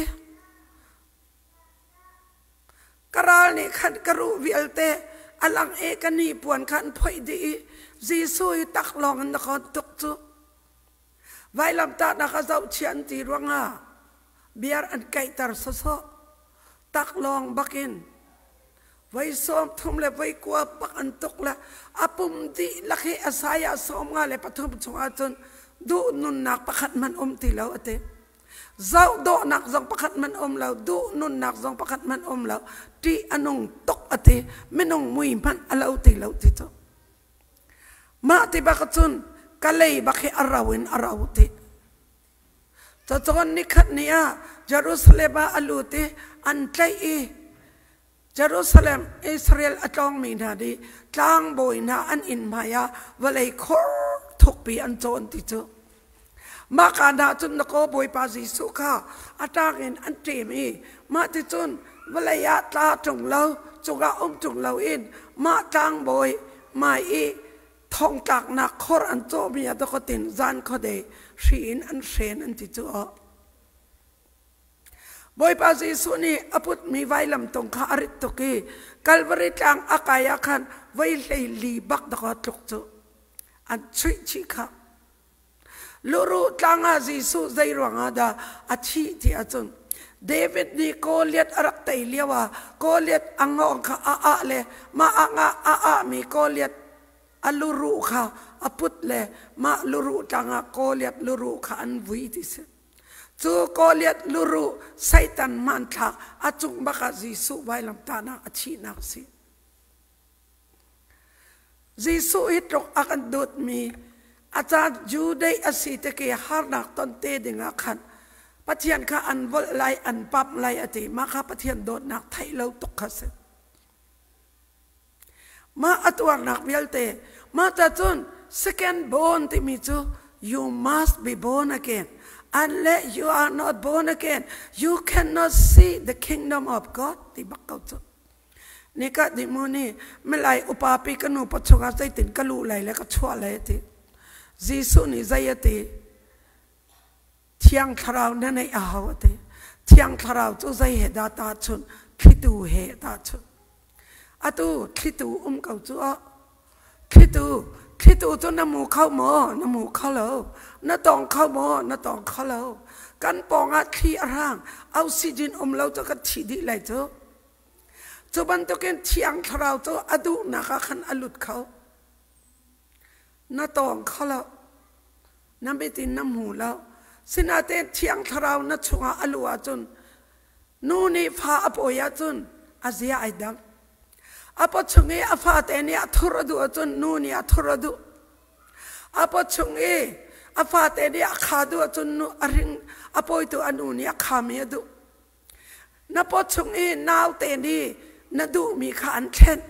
S1: Ka ral nih khan ka ruh vialte a lang i ka hnipuan kha an phoih dih i Jesuh hi taklawng in na kawn tuk cu. Vailamtahnak a zohchia an ti ruangah biar an kaihter sawsawh. Taklawng bakin voi 30 le voi 20 bak an tuk le a pum dihlak hi Isaiah 53 chungah cun duh nunnak pakhat hmanh um ti lo a ti. Zoh dawhnak zong pakhat hmanh um lo, duh nunnak zong pakhat hmanh um lo, ṭih a nung tuk a ti, minung mui hmanh a lo ti lo ti cu. Mah ti bak cun ka lei bak hi a ro in a ro ti. Cacawn nikhat ni ah Jerusalem ah a lut i an tlaih i Jerusalem Israel a tlawngmi hna nih tlangbawi hna an inn hmai ah vawlei khor thukpi an cawn ti cu. Mah ka hna cun na kaw Bawipa Jesuh kha a ṭang in an ṭem i mah ti cun vawlei ah tla ṭung lo cungah um ṭung loin mah tlangbawi hmai i thongtlaknak khor an cawhmi ah dawkatin zan khuadei hri in an hren an ti cu aw. Bawipa Jesuh nih a putmi vailamtung kha a rit tuk i Kalvari tlang a kai ah khan voi 14 bak dakaw tluk cu an chuih chih kha. Luruh tlang ah Jesuh zei ruangah dah a thih ti ahcun David nih Goliath a rak tei lio ah Goliath a ngawng kha a ah le mah a ngah a ahmi Goliath a luruh kha a put le mah luruh tlang ah Goliath luruh kha an vui ti si. Cu Goliath luruh Satan hmanthlak a cung bak ah Jesuh vailamtahnak a thihnak a si. Jesuh hi tluk a kan dawtmi a caan Judah a si te ke harnak ton te ding ah khan Pathian kha an volh lai an pamh lai a ti mah kha Pathian dawtnak theih lo tuk kha si. Mah a tuarnak vialte mah ta cun second born timi cu you must be born again. Unless you are not born again, you cannot see the kingdom of God ti bak ko cu. Ni ka di mu ni milai upa pi ka nu pa chungah zeitin ka luh lai le ka chuah lai ti. Jesuh nih zei a ti? Thiang Thlarau na neih a hau a ti. Thiang Thlarau cu zei he dah tahchunh? Thlitu he tahchunh. Atu thlitu um ko cu ah thlitu thlitu cu na mu kho maw? Na mu kho lo. Na tawng kho maw? Na tawng kho lo. Kan pawng ah thli a hrang. Oxygen um lo cu kan thi dih lai cu. Cu bantukin Thiang Thlarau cu a duhnak ah khan a lut kho. Na tawng kho lo. Na mit in na hmu lo. Sinain Thiang Thlarau na chungah a luh ahcun nu nih fa a pawi ahcun a zia ai dang. A paw chung i a fate nih a thur a duh ahcun nu nih a thur a duh. A paw chung i a fate nih a kha duh ahcun nu a hring a pawitu a nu nih a khami a duh. Na paw chung i naute nih na duhmi kha an thlen.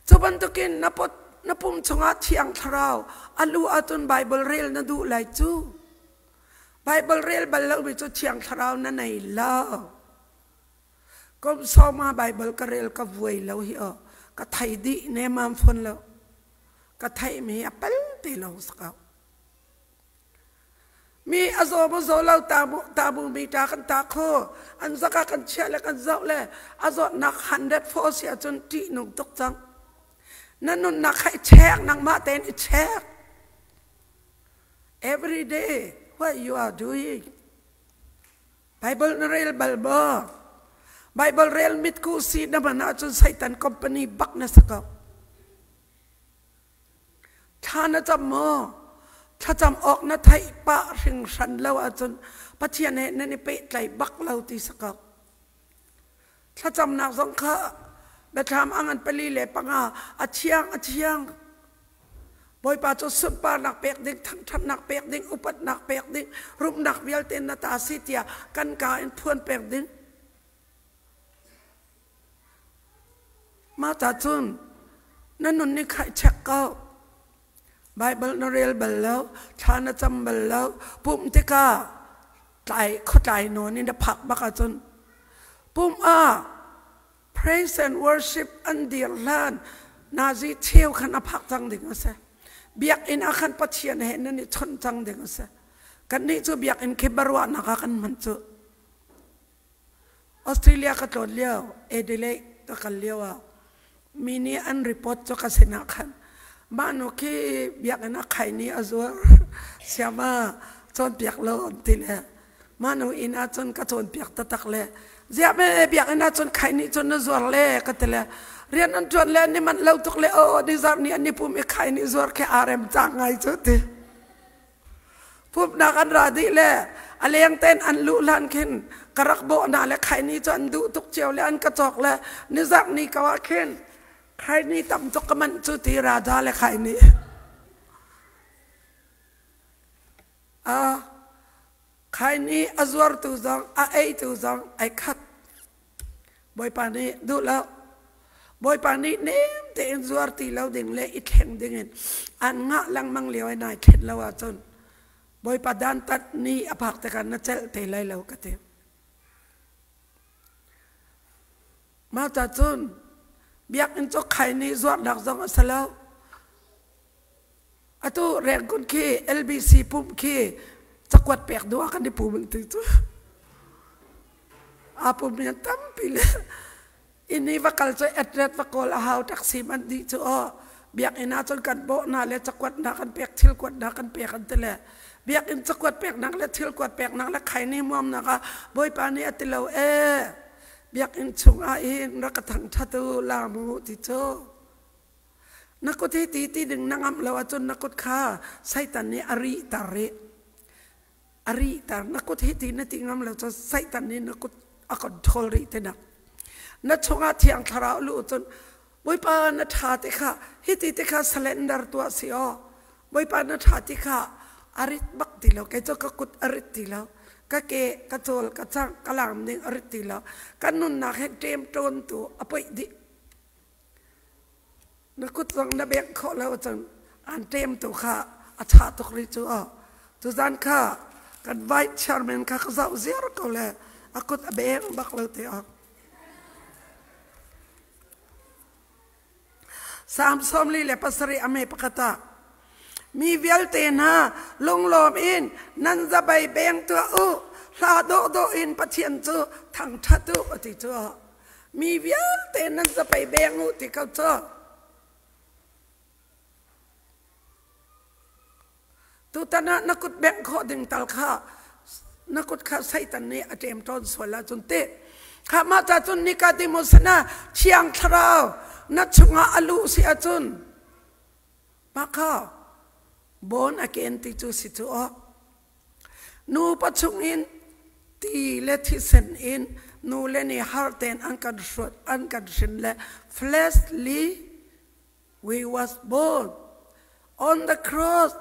S1: Cu bantukin na pot na pum chungah Thiang Thlarau a luh ahcun Baibal rel na duh lai cu. Baibal rel bal lomi cu Thiang Thlarau na nei lo. Kum sawma Baibal ka rel ka vuai lo hi aw ka thei dih nemam fawn lo. Ka theihmi a pal te lo sakau. Mi a zaw maw zaw lo tabu mi ta kan ta kho an zaka kan chiah le kan zoh le a zawtnak 104 si ahcun ṭih nung tuk cang. Na nunnak kha i check nangmah tein i check. Every day what you are doing. Bible na rel bal maw? Bible rel mitku si na man ahcun Satan company bak na si ko. Thla na cam maw? Thlacam awk na theih pah hringhran lo ahcun Pathian he nan i pehtlaih bak lo ti si ko. Thlacamnak zong kha biathlam a ngan 45 a thiang a thiang. Bawipa cu sunparnak pek ding, thangṭhatnak pek ding, upatnak pek ding, rumnak vialte na ta si tiah kan kaa in phuan pek ding. Mah ta cun na nun nih kha i check ko. Baibal na rel bal lo, thla na cam bal lo, pumh tikah tlai khuatlai nawn in na phak bak ahcun pumh ah praise and worship an dir hlan nazi cheu khan a phak cang ding a si. Biakinn ah khan Pathian he nan i chawnh cang ding a si. Kannih cu biakinn khi baruahnak ah kan hman cu. Australia ka tlawn lio, Adelaide ka kal lio ah mi nih an report cu ka sinah khan mah nu khi biakinn ah khai nih a zuar siama cawnpiak lo an ti le mah nu inn ah cun ka cawnpiak taktak le ziah me biakinn ah cun khai nih cun na zuar le ka ti le rian an ṭuan le an i manh lo tuk le aw nizarh ni an i pum i khai nih zuar khi aa rem cang ngai cu ti. Pumhnak an ra dih le a leng tein an luh hlan khin ka rak bawh hna le khaini cu an duh tuk cio le an ka cawk le nizarh ni ko ah khin khaini tam tuk ka manh cu ti raja le khaini. A khaini a zuartu zong a eitu zong ai khat. Bawipa nih duh lo. Bawipa nih nem tein zuar ti lo ding le i thleng dingin an ngah lengmang lio i nai thlen lo ahcun Bawipa dantat ni a phak tikah na celh te lai lo ka ti. Mah ca cun biakinn cu khai nih zuarnak zong a si lo. Atu Rangoon khi LBC pumh khi cakuat pek duh ah kan i pum ti cu. Apu mi tampi le ini va kal cu address va kawl a hau taxi man dih cu aw biakinn ah cun kan bawh hna le cakuat hna kan pek thil kuat hna kan pek an ti le biakinn cakuat peknak le thil kuat peknak le khaini muamnak ah Bawipa nih a ti lo ee biakinn chung ah hin rak ka thangṭhat u la mu ti cu na kut hi ti ti ding na ngamh lo ahcun na kut kha Satan nih a rih tar rih a rihter na kut hi ti na ti ngam lo cun Satan nih na kut a control rih ti nak na chungah thiang thlarau lu cun Bawipa na ṭha ti kha hi ti ti kha surrender tuah si aw Bawipa na ṭha ti kha a rit bak ti lo kei cu ka kut a rit ti lo ka ke ka cawl ka cang ka lam ding a rit ti lo kan nunnak he ṭem ṭawn tu a poih dih Na kut zong na bengh khawh lo cun an ṭem tu kha a ṭha tuk rih cu aw. Tuzan kha kan vice chairman kha ka zoh ziar ko le a kut a beng bak lo te awk. Salm 47 a me pakhat ah mi vialte hna lunglawm in nan zabai beng tuah u hla dawhdawh in Pathian cu thangṭhat u a ti cu mi vialte nan zapei beng u ti ko cu tutan ah na kut bengh khawh ding tal kha na kut kha Satan nih a ṭem ṭawn sual ahcun te kha mah ca cun Nicodemus na thiang thlarau na chungah a luh si ahcun mah kha born again ti cu si cu aw Nupa chungin ti le thisen in nule nih har tein an kan hruat an kan hrin le fleshly we was born. On the cross,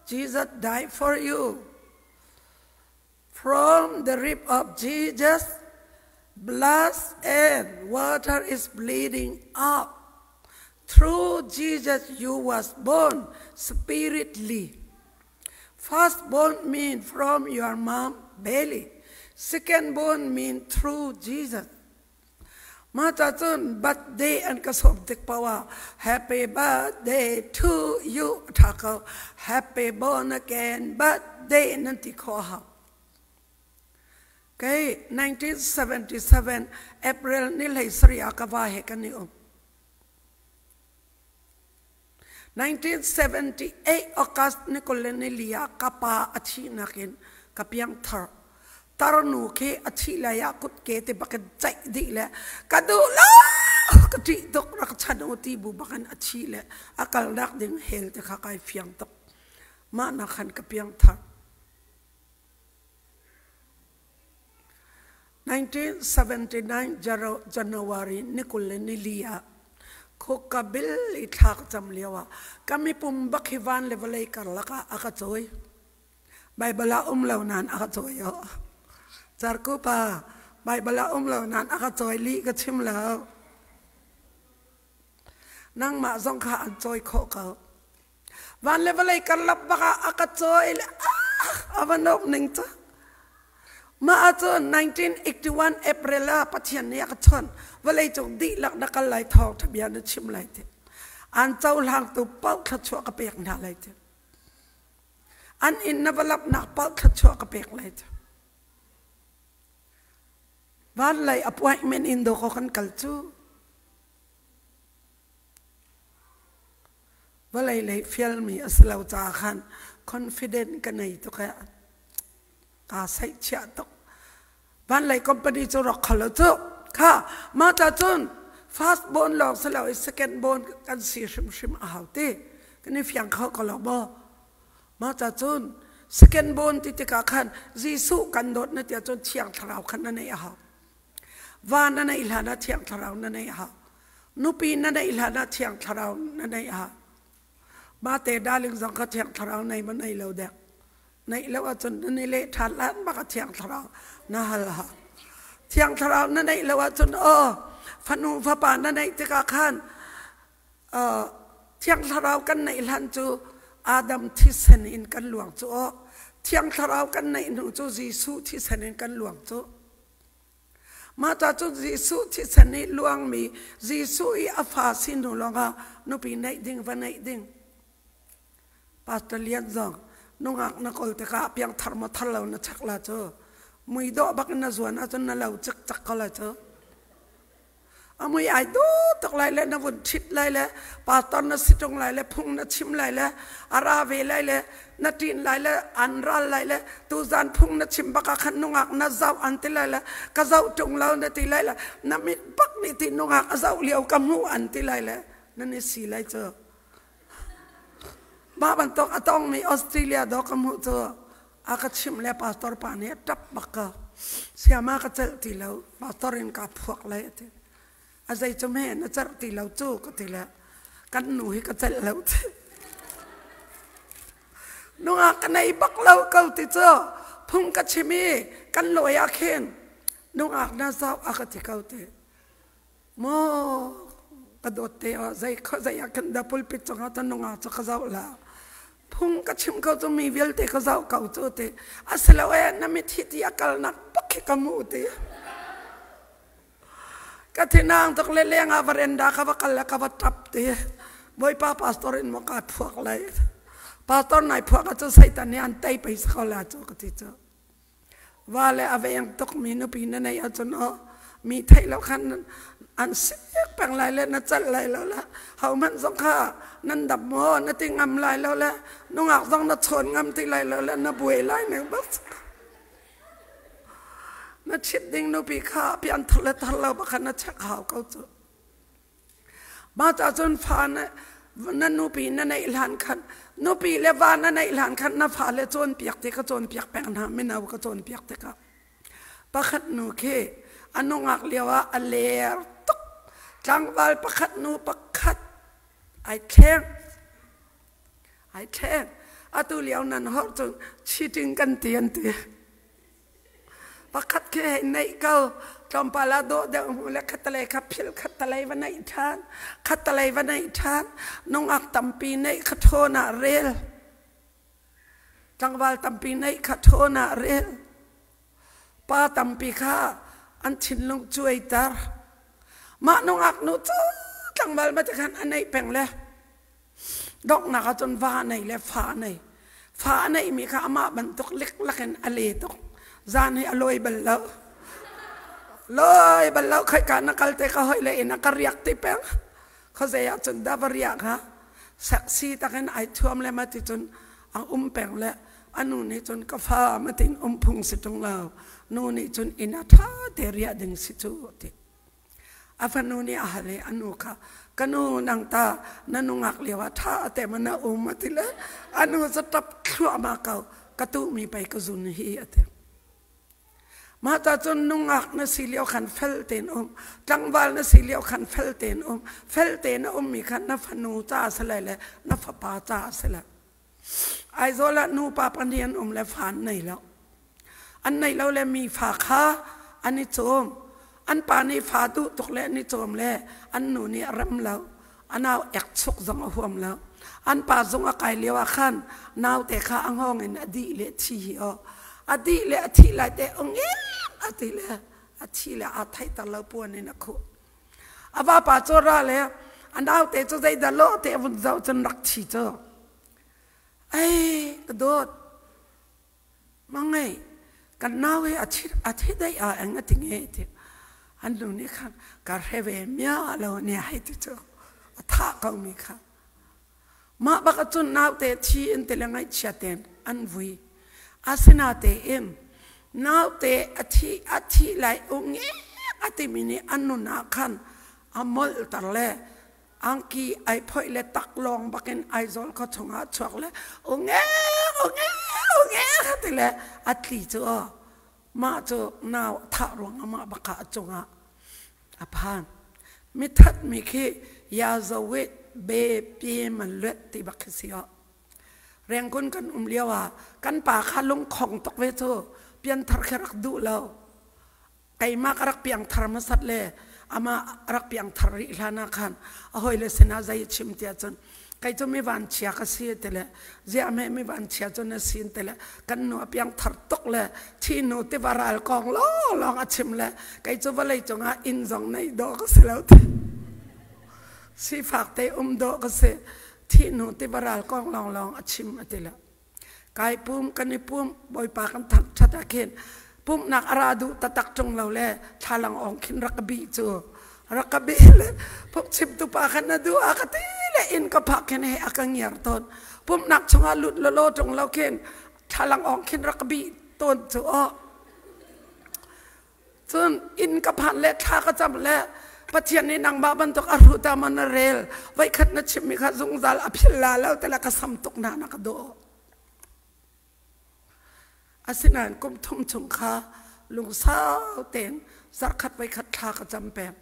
S1: Jesus died for you. From the rib of Jesus, blood and water is bleeding out. Through Jesus, you was born spiritly. First born mean from your mom belly. Second born mean through Jesus. Ma ta cun birthday an ka sawm tik paoh ah happy birthday to you tha ko happy born again birthday nan ti khawh hau. Kei 1977 April ni hlei sarih ah ka va he kan i um. 1978 August ni 20 le nili ah ka pa a thihnak in ka piangthar. Tarnu khi a thih lai ah kutke te bakin ceih dih le ka duh lo ka ṭih tuk rak chan u ti bu bakin a thi le a kalnak ding hell te kha kai fiang tuk. Mah nak khan ka piangthar. 1979 January ni 24 ah Khukabil i thla ka cam lio ah ka mipum bak hi van le vawlei karlak ah a ka cawi. Baibal ah um lo nain a ka cawi o. Carku pa, Baibal ah um lo nain a ka cawi lih ka chim lo. Nangmah zong kha an cawi khawh ko. Van le vawlei karlak bak ah a ka cawi le ah a va nuamh ning cu. Mah ahcun 1981 April ah Pathian nih a ka chawnh. Vawleicung dihlak na kal lai thawngṭha bia na chim lai ti. An cohlangtu paoh thluachuah ka pek hna lai ti. An inn na va lapnak paoh thluachuah ka pek lai ti. Van lei appointment in dawkaw kan kal cu. Vawlei lei fialmi a si lo caah khan confident ka nei tuk ee. Kaa saihchiah tuk. Vanlei company cu rak kho lo cu. Kha mah ta cun first born lawng si lo i second born kan si hrimhrim a hau ti. Kan i fiang kho ko lo maw? Mah ta cun second born ti tikah khan Jesuh kan dawt na tiah cun Thiang Thlarau khan na neih a hau. Va na neih hlan ah Thiang Thlarau na neih a hau. Nupi na neih hlan ah Thiang Thlarau na neih a hau. Mate darling zong kha Thiang Thlarau nei ma nei lo dek. Neih lo ahcun nan i leh ṭhan lan bak a Thiang Thlarau na hal a hau. Thiang Thlarau na neih lo ahcun aw fanu fapa na neih tikah khan Thiang Thlarau kan neih hlan cu Adam thisen in kan luang cu aw. Thiang Thlarau kan neih hnu cu Jesuh thisen in kan luang cu. Mah ta cu Jesuh thisen i luangmi Jesuh i a fa si hnu lawngah nupi neih ding va neih ding. Pastor Lian zong nungak na kawl tikah piangthar maw thar lo na chek la cu. Mui dawh bak in na zuan ahcun na lo cikcak ko lai cu. A mui ai du tuk lai le na vun ṭhit lai le pastor na si ṭung lai le phung na chim lai le a ra ve lai le na ṭin lai le an ral lai le tuzan phung na chim bak ah khan nungak na zoh an ti lai le ka zoh ṭung lo na ti lai le na mit bak nih ti nungak a zoh lio ka hmuh an ti lai le nan i si lai cu. Mah bantuk a tongmi Australia dawh ka hmuh cu a ka chimh le pastor pa nih a ṭap bak ka. Siama ka celh ti lo, pastor in kaa phuak lai a ti. A zei cu hme na cerh ti lo cu ka ti le kan nu hi ka celh lo ti. Nungak ka nei bak lo ko ti cu phung ka chim i kan lawi ah khin nungak na zoh a ka ti ko ti. Maw ka dawt te ah zei kha zei ah khin dah pulpit cungah cun nungak cu ka zoh la. Phung ka chim ko cu mi vialte ka zoh ko cu ti. Asilo e na mit hi ti a kalnak bak khi ka hmuh ti. Ka thinang tuk le leng ah veranda ka va kal le ka va tap ti. Bawipa pastor in maw kaa phuak lai. Pastor nai phuak ahcun Satan nih an tei pei si ko la cu ka ti cu. Va le a veng tukmi nupi na neih ahcun aw mi theih lo khan an sik peng lai le na celh lai lo le hohmanh zong kha nan dam maw na ti ngam lai lo le nungak zong na chawn ngam ti lai lo le na buai lai ning bak. Na chit ding nupi kha pian thar le thar lo bakhan na check hau ko cu. Mah ca cun fa na nupi na neih hlan khan nupi le va na neih hlan khan na fale cawnpiak ti ka cawnpiak peng hna, mino ka cawnpiak tikah. Pakhat nu khi a nungak lio ah a ler tuk. Tlangval pakhat nu pakhat ai thleng. Ai thleng. Atu lio nan holh cun cheating kan ti an ti. Pakhat khi hei neih ko. Tlawmpal ah dawh deuh hmu le khattelei kha philh, khattelei va neih ṭhan, khattelei va neih ṭhan. Nungak tampi neih kha ṭhawn ah rel. Tlangval tampi neih kha ṭhawn ah rel. Pa tampi kha an thinlung cuaiter. Mah nungak nu cu tlangval ma ti khan a neih peng le donghnak ah cun va nei le fa nei. Fa a neihmi kha amah bantuk liklak in a le tuk. Zan hi a lawi bal lo. Lawi bal lo khoika na kal te ka hoi le in a ka riak ti peng. Khuazei ah cun dah va riak ha. Sexy takin ai thuam le ma ti cun a um peng le a nu nih cun ka fa ma tin um phung si ṭung lo. Nu nih cun inn ah ṭha te riah ding si cu ti. A fanu nih a hal i a nu kha, ka nu nang ta na nungak lio ah ṭha te ma na um a ti le a nu cu ṭap thluahmah ko, ka tuhmi pei ka zun hi a ti. Mah ta cun nungak na si lio khan fel tein um, tlangval na si lio khan fel tein um, fel tein a ummi khan na fanu ca a si lai le na fapa ca a si lai. Aizawl ah nupa pahnih an um le fa an nei lo. An neih lo le mi fa kha an i cawm. An pa nih fa duh tuk le an i cawm le an nu nih a rem lo. A nau ek chuk zong a huam lo. An pa zung a kai lio ah khan naute kha a hngawng in a dih le thi hi aw. A dih le a thih lai te ungin a ti le a thi le aa theihter lo puan in a khuh. A vapa cu ra le a naute cu zeidah lawh te a vun zoh cun rak thi cu. Ei, ka dawt. Mangei, kan nau hi a thi dei a eng a ti nge ti. An nu nih khan ka hre ve mia lo ne hei ti cu a thah ko mi kha. Mah bak ahcun naute thi in ti le ngaihchia tein an vui. Asinatein naute a thi a thih lai ung a timi nih an nun ah khan a molhter le angki ai phoih le taklawng bakin Aizawl khua chungah chuak le unge unge unge ti le a tli cu aw mah cu nau thah ruang ah mah bak ah a cungah a phan. Mithat mi khi yazawit be pi man luat ti bak khi si aw. Rengkun kan um lio ah kan pa kha lungkhong tuk ve cu pianthar khi rak duh lo. Keimah ka rak piangthar hmasat le amah rak piangthar rih hlan ah khan a hawile sinah zei a chim tiah cun kei cu mi vanchia ka si ti le ziah hme mi vanchia cu na si ti le kan nu a piangthar tuk le thi nu tiva ral kong lawnglawng a chim le kei cu vawlei cungah inn zong neih dawh ka si lo ti sifak te um dawh ka si thi nu tiva ral kong lawnglawng a chim a ti le kai pum kan i pum Bawipa kan thangṭhat ah khin. Pumhnak a ra duh taktak ṭung lo le thlalang awng khin rak ka bih cu. Rak ka bih le phungchimtu pa khan na duh a ka ti le inn ka phak khin he a ka ngiar tawn. Pumhnak chungah lut lawlaw ṭung lo khin thlalang awng khin rak ka bih tawn cu aw. Cun inn ka phan le thla ka cam le Pathian nih nangmah bantuk a hruta maw na rel voikhat na chimmi kha zungzal a phil la lo tila ka sam tuk na na ka dawh. Asinain kum thum chung kha lungsau tein zarhkhat voikhat thla ka cam peng.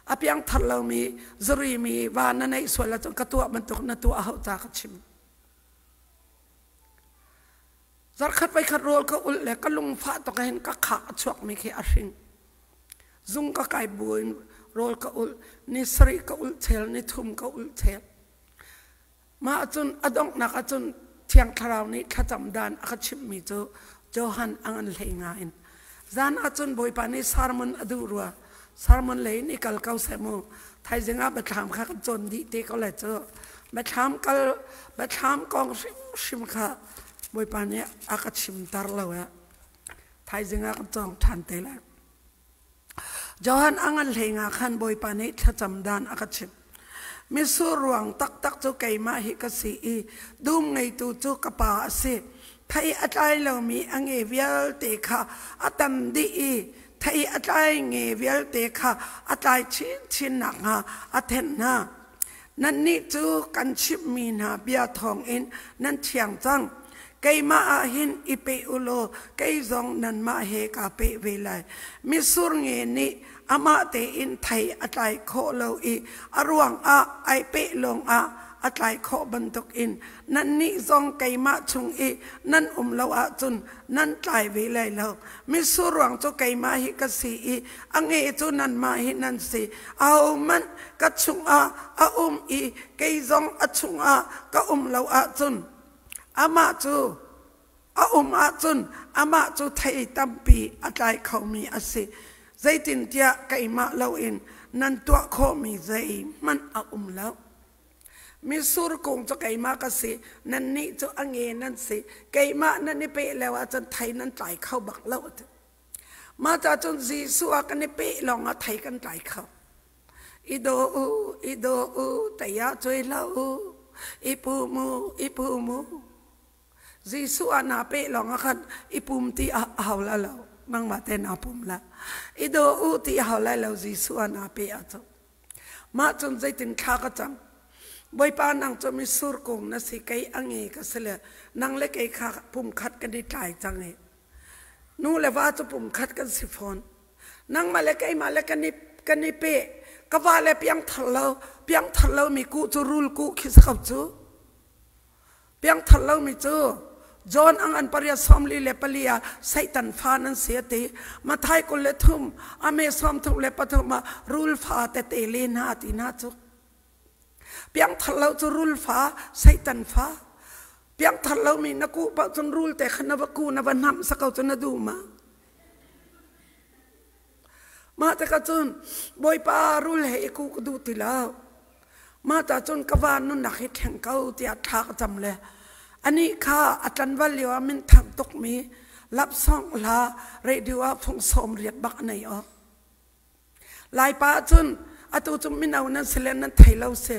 S1: A piangthar lomi zuri mi va na neih sual ahcun ka tuah bantuk na tuah hau ca ka chim. Zarkhat voikhat rawl ka ulh le ka lungfah tuk hin ka khak a chuakmi khi a hring. Zung ka kai buin rawl ka ulh, ni sarih ka ulh chel, ni thum ka ulh chel. Mah ahcun a donghnak ahcun Thiang Thlarau nih thlacam dan a ka chimhmi cu Johan a ngan hlei nga in. Zan ahcun Bawipa nih sermon a duh rua. Sermon lei in i kal ko seh mu. Thaizing ah biathlam kha kan cawn dih te ko lai cu. Biathlam kal biathlam kong hrimhrim kha Bawipa nih a ka chimter lo eh. Thaizing ah kan cawng ṭhan te lai. Johan a ngan hlei nga khan Bawipa nih thlacam dan a ka chimh. Mitsur ruang taktak cu keimah hi ka si i dum ngeitu cu ka pa a si. Thei a tlai lomi a nge vialte kha a tam dih i thei a tlai nge vialte kha a tlai chinchin nakhnga a thenh hna. Nannih cu kan chimhmi hna bia thawngin nan thiang cang. Keimah ah hin i pe u law kei zong nanmah he kaa peh ve lai. Mitsur nge nih amah tein thei a tlai khawh lo i a ruangah ai peh lawngah a tlai khawh bantukin nannih zong keimah chung i nan um lo ahcun nan tlai ve lai lo. Mitsur ruang cu keimah hi ka si i a nge cu nanmah hi nan si. Ahohmanh ka chungah a um i kei zong a chungah ka um lo ahcun amah cu a um ahcun amah cu thei tampi a tlai khomi a si. Zeitintiah keimah loin nan tuah khawhmi zeihmanh a um lo. Mitsur kung cu keimah ka si, nannih cu a nge nan si. Keimah nan i peh lio ahcun thei nan tlai kho bak lo. Mah ca cun Jesuh ah kan i peh lawng ah thei kan tlai kho. I daw u, i daw u, tei ah cuai hlah u, i pum u, i pum u. Jesuh ah naa peh lawng ah khan i pum ti a hau la lo. Nangmah te naa pum la. I daw u ti a hau lai lo Jesuh ah naa peh ahcun. Mah cun zeitin thla ka cam. Bawipa nang cu mitsur kung na si kei a nge ka si le nang le kei kha pumkhat kan i tlai cang i nu le va cu pumkhat kan si fawn. Nangmah le keimah le kan i pe ka va le piangthar lo piangthar lomi kuh cu rul kuh khi si ko cu. Piangthar lomi cu John ang an pariat 44 ah Satan fa nan si a ti. Mathai 23 ame 33 ah rul fa tete le hna ti hna cu. Piangthar lo cu rul fa Satan fa. Piangthar lomi na kuh paoh cun rul te kha na va ku na va hnamh sa ko cu na duh ma. Mah tikah cun Bawipa rul he i ku ka duh ti lo. Mah ta cun ka va nunnak hi thleng ko tiah thla ka cam le anih kha a tlanval lio ah minthang tukmi lapsong hla radio ah fung 80 bak a nei awk. Laipa cun atu cu mino nan si le nan thei lo si.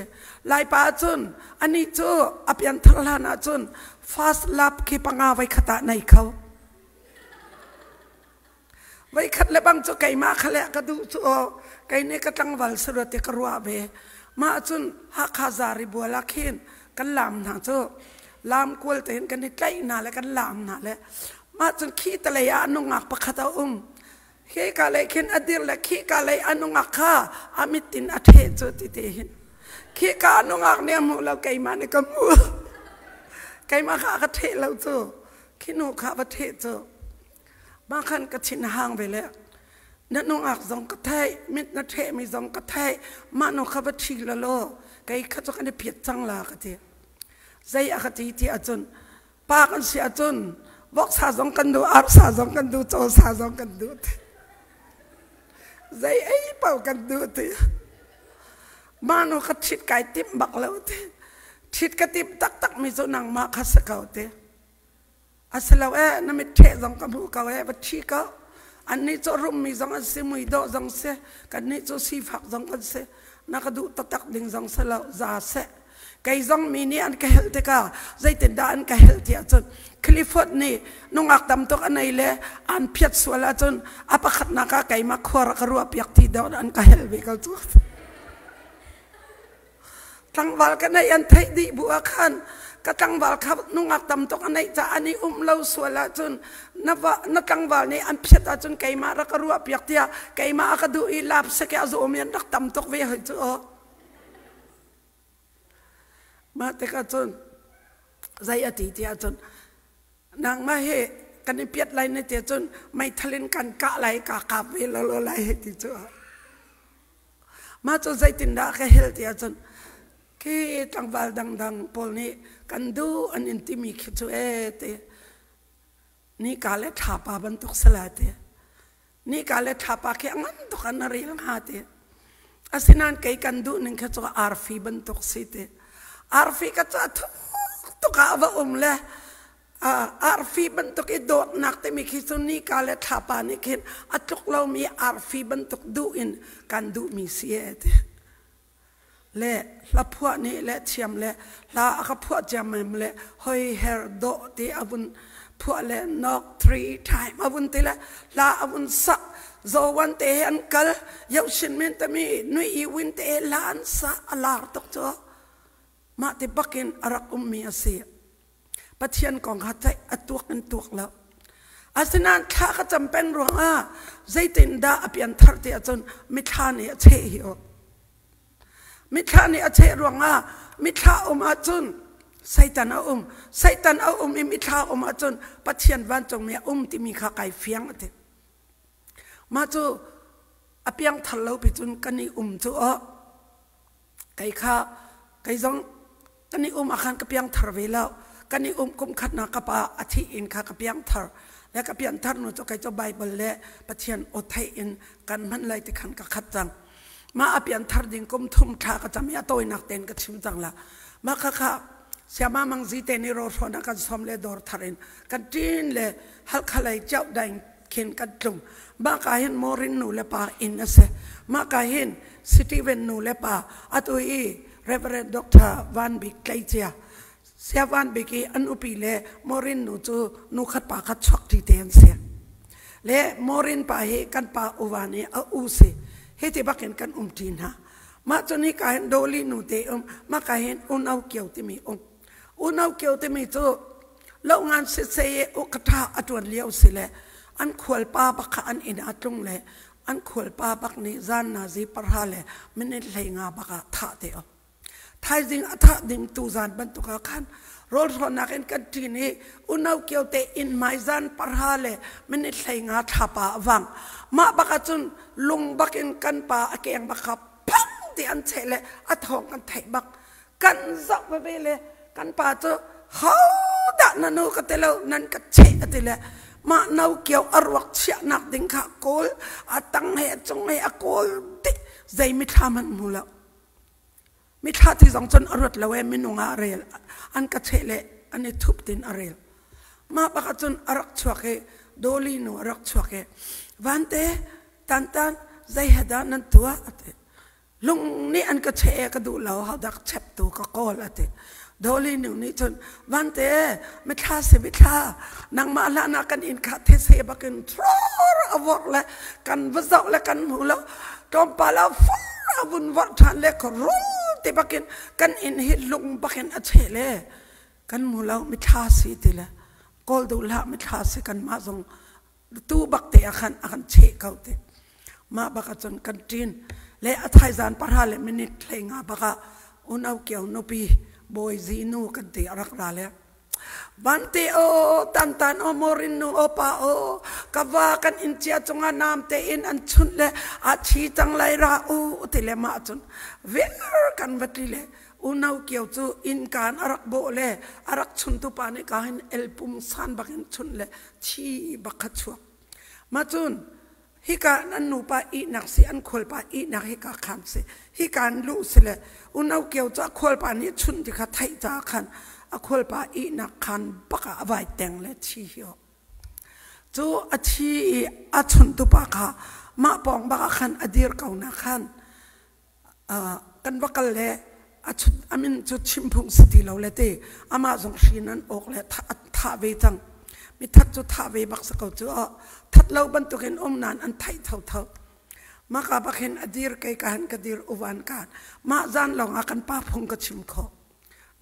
S1: Laipa cun anih cu a pianthar hlan ah cun fast lap khi panga voi khat ah nei kho. Voikhat le bang cu keimah kha le ka duh cu aw kei nih ka tlangval saruat i ka ruah ve. Mah cun Hakha zari bual ah khin kan laam hna cu laam kual tein kan i tlaih hna le kan laam hna le mah cun khi talei ah nungak pakhat a um. Khi ka lei khin a dir le khi ka lei a nungak kha a mit in a ṭheh cu ti te hin. Khi ka nungak nih a hmuh lo keimah nih ka hmuh. Keimah kha a ka ṭheh lo cu. Khi nu kha va ṭheh cu. Mah khan ka thin a hang ve le na nungak zong ka theih mit na ṭhehmi zong ka theih mah nu kha va ṭhi la law kei kha cu kan i phiat cang la ka ti. Zei a ka ti ti ahcun pa kan si ahcun voksa zong kan duh arsa zong kan duh cawsa zong kan duh ti. Zei ei paoh kan duh ti. Mah nu kha ṭhit kai timh bak lo ti. Ṭhit ka timh taktak mi cu nangmah kha si ko ti. A si lo ee, na mit ṭheh zong ka hmuh ko ee, va ṭhi ko. Annih cu rummi zong an si, muidawh zong si, kannih cu sifak zong kan si. Na ka duh taktak ding zong si lo, za seh. Kei zong mi nih an ka helh tikah zeitindah an ka helh ti ahcun Clifford nih nungak tam tuk a nei le an phiat sual ahcun a pakhatnak ah keimah khua rak ka ruahpiak ti deuh an ka helh ve ko cu. Tlangval ka neih an theih dih bu ah khan ka tlangval kha nungak tam tuk a neih caah an i um lo sual ahcun na va na tlangval nih an phiat ahcun keimah rak ka ruahpiak tiah keimah a ka duh i lap seke a zawm i an rak tam tuk ve hoi cu aw. Mah tikah cun zei a ti ti ahcun nangmah hi kan i piat lai na ti ahcun meithal in kan kah lai ka kap ve lawlaw lai hei ti cu. Mah cu zeitindah ka hel ti ahcun khi tlangval dangdang pawl nih kan duh an in timi khi cu ee ti nika le thlapa bantuk si lai ti. Nika le thlapa khi a ngan tuk an rel hnga ti. Asinain kei kan duh ning kha cu arfi bantuk si ti. Arfi ka cu a thuk tuk ah a va um le arfi bantuk i dawtnak timi khi cu nika le thlapa nih khin a tluk lomi arfi bantuk duh in kan duhmi si e ti. Le hla phuah nih le thiam le hla a ka phuah ciammam le hoi her dawh ti a vun phuah le knock three time a vun ti le hla a vun sak zowan te he an kal yoh shin min tami nui i win te he hla an sa a lar tuk cu mah ti bakin a rak ummi a si. Pathian kong kha ceih a tuak in tuak lo. Asinain thla ka cam peng ruangah zeitindah a pianthar ti ahcun mithla nih a cheh hi u. Mithla nih a cheh ruangah mithla um ahcun Satan a um. Satan a um i mithla um ahcun Pathian vancungmi a um timi kha kai fiang a ti. Mah cu a piangthar lo pi cun kan i um cu aw. Kei kha kei zong kan i um ah khan ka piangthar ve lo. Kan i um kum khatnak ka pa a thih in kha ka piangthar. Le ka pianthar nu cu kei cu Bible le Pathian aw theih in kan hman lai ti khan ka khat cang. Mah a pianthar ding kum thum thla ka cam i a tawinak tein ka chim cang la. Mah kha kha Siama Mangzi te nih rawhrawn a kan sawm le dawr thar in kan ṭin le Halkha lei Chiau Daing khin kan tlung. Mah ka hin Morin nu le pa inn a si. Mah ka hin Stephen nu le pa atu i Reverend Dr. Van Bik tleicia Sia Van Bik i an upi le Morin nu cu nu khat pa khat chuak ṭi te an si. Le Morin pa hi kan pa uva nih a u si. Hi ti bakin kan um ṭi hna. Mah cun hi ka hin Doli nu te um, mah ka hin unau kio timi um. Unau kio timi cu Lo ngan siseh ukatha a ṭuan lio si le an khualpa bak kha an inn ah tlung le an khualpa bak nih zan nazi pahra le minute 15 bak ah thah te awk. Thaizing a thah ding tu zan bantuk ah khan rawlhrawnak in kan ṭin i unau kio te inn hmai zan pahra le minute 15 thlapa a vang. Mah bak ahcun lung bak in kan pa a keng bak kha phang ti an cheh le a thawng kan theih bak. Kan zoh veve le kan pa cu hodah na nu ka ti lo nan ka cheh a ti le mah no kio a ruak chiahnak ding kha kawl a tang he a cung he a kawl dih zei mithla hmanh hmu lo mithla ti zong cun a ruat lo e minung ah a rel an ka cheh le an i thup tin a rel mah bak ahcun a rak chuak i doli nu a rak chuak i vante tantan zei he dah nan tuah a ti Lung nih an ka cheh ka duh lo hodah cheptu ka kawl a ti. Doli nu nih cun vante mithla si mithla nangmah hlan ah kan inn kha these bakin thror a vorh le kan va zoh le kan hmu lo tlawmpal ah fur a vun vorh ṭhan le rul ti bakin kan inn hi lung bakin a cheh le kan hmu lo mithla si ti le kawl duh hlah mithla si kanmah zong tu bak te ah khan a kan cheh ko ti mah bak ahcun kan ṭin le a thaizan pahra le minute 15 bak ah unau kio nupi bawi zinu kan ti a rak ra le Vante o tantan o morin nu o pa o ka va kan in cia cungah nam te in an chunh le a thi cang lai ra u ti le mah cun ver kan va tli le unau kio cu innkaan a rak bawh le a rak chuntu pa nih ka hin elpum san bak in chunh le thi bak kha chuak mah cun hika an nupa ihnak si an khualpa ihnak hika khan si hika an luh si le unau kio cu a khualpa nih chunh ti kha theih caah khan a khualpa ihnak khan bak ah a vai teng le thi hi. Cu a thi i a chuntu pa kha mah pawng bak ah khan a dir ko na khan kan va kal le a chun a min cu chim phung si ti lo le ti amah zong hri nan awk le thah ve cang. Mi that cu thah ve bak si ko cu that lo bantukin um nan an theih thotho. Maka bak hin a dir kei ka han ka dir uvan kan mah zan lawng ah kan pa phung ka chim khawh.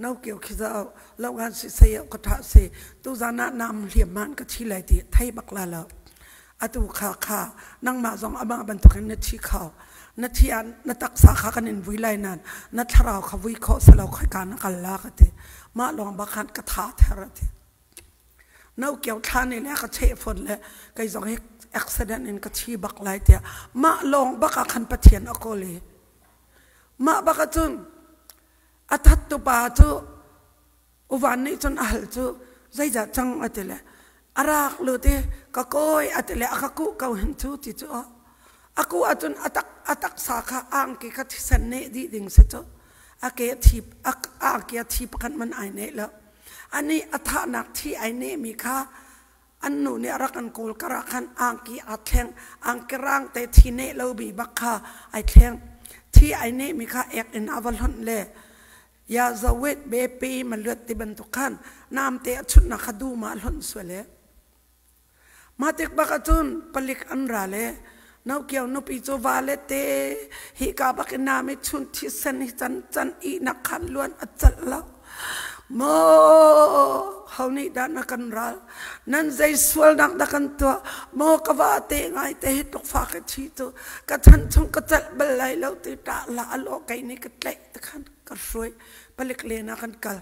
S1: No kio khi za lo ngan si sei ka tha si tu zan ah nam hliam man ka thi lai ti thei bak la lo. Atu kha kha nangmah zong amah bantukin na thi kho. Na thi ah na taksa kha kan in vui lai nan na thlarau kha vui khawh selo khoi ka na kal la ka ti. Mah lawng bak khan ka tha ther ti. No kio thla ne le ka cheh fon le kei zong hi accident in ka thi bak lai tiah mah lawng bak ah khan Pathian a kawl i mah bak ah cun a thattu pa cu uvan nih cun a hal cu zeizah cang a ti le a rak lut i ka kawi a ti le a ka kuh ko hin cu ti cu a kuh ahcun a tak a taksa kha angki kha thisen neh dih ding si cu a ke thi a angki a thi pakhat man ai neh lo Anih a thahnak thi ai nehmi kha an nu nih a rak an kawl karah khan angki aa thleng. Angki rang te thi neh lomi bak kha ai thleng. Thi ai nehmi kha ek in a va hlonh le ya zawet be pe ma luat ti bantuk khan namte a chutnak kha dum ah a hlonh sual e. Mah tik bak ahcun palik an ra le Nokio nupi cu va le te hika bak in nam i chun thisen hi can can ihnak khan luan a calh lo. Maw ho nih dah na kan ral nan zei sualnak dah kan tuah maw ka va te ngai te hi tukfa ka thi cu ka chan chung ka celh bal lai lo ti ṭah la a law kei nih ka tlaih te khan ka hruai palik len ah kan kal.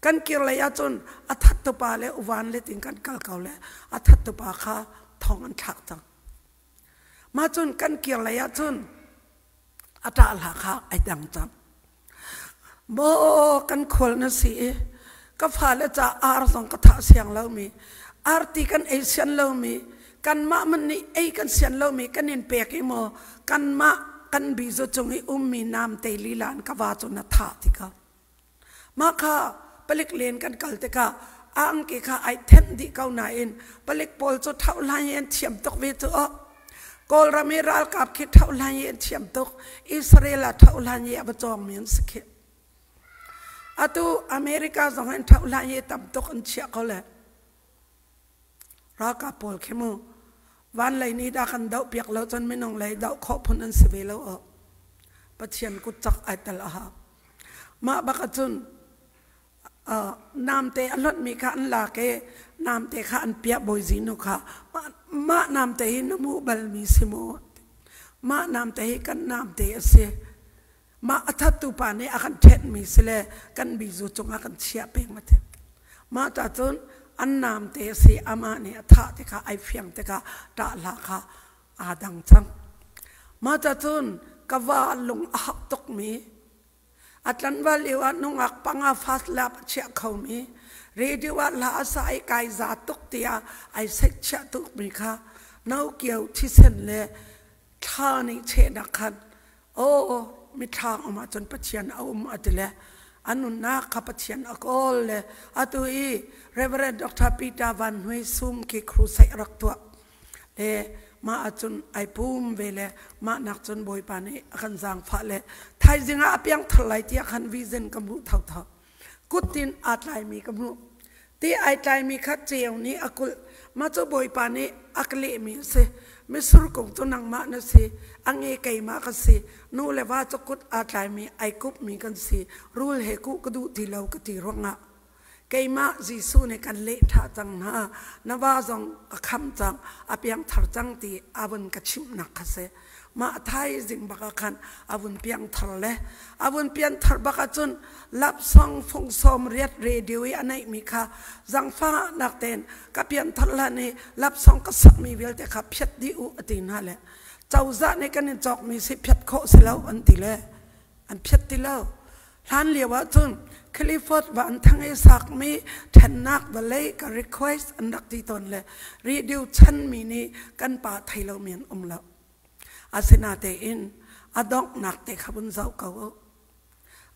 S1: Kan kir lei ahcun a thattu pa le uvan let in kan kal ko le a thattu pa kha thong an thlak cang. Mah cun kan kir lei ahcun a ṭah hla kha ai dang cang. Maw kan khual na si i ka fale ca ar zong ka thah siang lomi, arti kan ei sian lomi, kanmah man nih ei kan sian lomi kan in pek i maw kanmah kan bizu cung i ummi namte lila in ka va cu na thah ti ko. Mah kha palik len kan kal tikah a angki kha ai thenh dih ko nain palik pawl cu ṭhohlan i an thiam tuk ve cu aw. Kawlram i ralkap khi ṭhohlan i an thiam tuk. Israel ah ṭhohlan i a va cawngmi an si khi. Atu America zong in ṭhohlan i tam tuk an chiah ko le. Ralkap pawl khi mu van lei nih dah kan doh piak lo cun minung lei doh khawh phun an si ve lo aw. Pathian kut cak ai tel a hau. Mah bak ahcun namte a hlonhmi kha an lak i namte kha an piah bawi zinu kha mah namte hi na hmuh balmi si maw? Mah namte hi kan namte a si. Mah a thattu pa nih a kan ṭhenhmi si le kan bizu cungah kan chiah peng a ti. Mah ta cun an namte a si amah nih a thah tikah ai fiang tikah ṭah hlah kha aa dang cang. Mah ta cun ka va lung a hak tukmi a tlanval lio ah nungak panga fast lap a chiah khomi radio ah hla a sa i kai za tuk tiah ai sek chiah tukmi kha no kio thisen le thla nih chehnak khan aw mithlang um ahcun Pathian a um a ti le a nunnak kha Pathian a kawl le atu i Reverend Dr. Peter Van Hui Sum khi crusade a rak tuah le mah ahcun ai pum ve le mah nak cun Bawipa nih a kan zaangfah le thaizing ah a piangthar lai tiah khan vision ka hmuh thotho kuttin aa tlaimi ka hmuh ti ai tlaimi kha ceu nih a kulh mah cu Bawipa nih a ka lehmi a si misur kung cu nangmah na si a nge keimah ka si nu le va cu kut aa tlaimi ai kupmi kan si rul he kuh ka duh ti lo ka ti ruangah Keimah Jesuh nih kan leh ṭha cang hna, na va zong ka khamh cang, a piangthar cang ti a vun ka chimhnak kha si. Mah thaizing bak ah khan a vun piangthar le a vun pianthar bak ahcun lapsong fung sawm riat radio i a neihmi kha zangfahnak tein ka pianthar hlan i lapsong ka sakmi vialte kha phiat dih u a ti hna le cozah nih kan in cawkmi si phiat khawh si lo an ti le an phiat ti lo. Hlan lio ahcun Clifford van thang i sakmi ṭhennak vawlei ka request an rak ti tawn le radio chanmi nih kan pa thei lomi an um lo. Asinatein a donghnak te kha vun zoh ko u.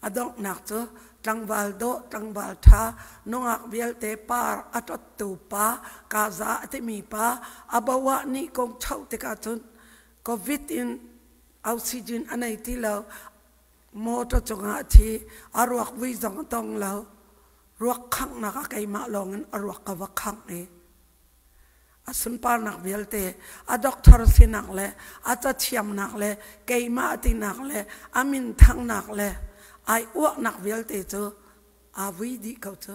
S1: A donghnak cu tlangval dawh, tlangval ṭha, nungak vialte par a ṭottu pa, Gaza a timi pa, a bo ah ni kong choh tikah cun COVID in oxygen a nei ti lo, motor cungah a thi, a ruak vui zong a tong lo. Ruak khanghnak ah keimah lawngin a ruak ka va khangh i a sunparnak vialte a doctor sinak le a cathiamnak le keimah tinak le a minthangnak le ai uahnak vialte cu aa vui dih ko cu.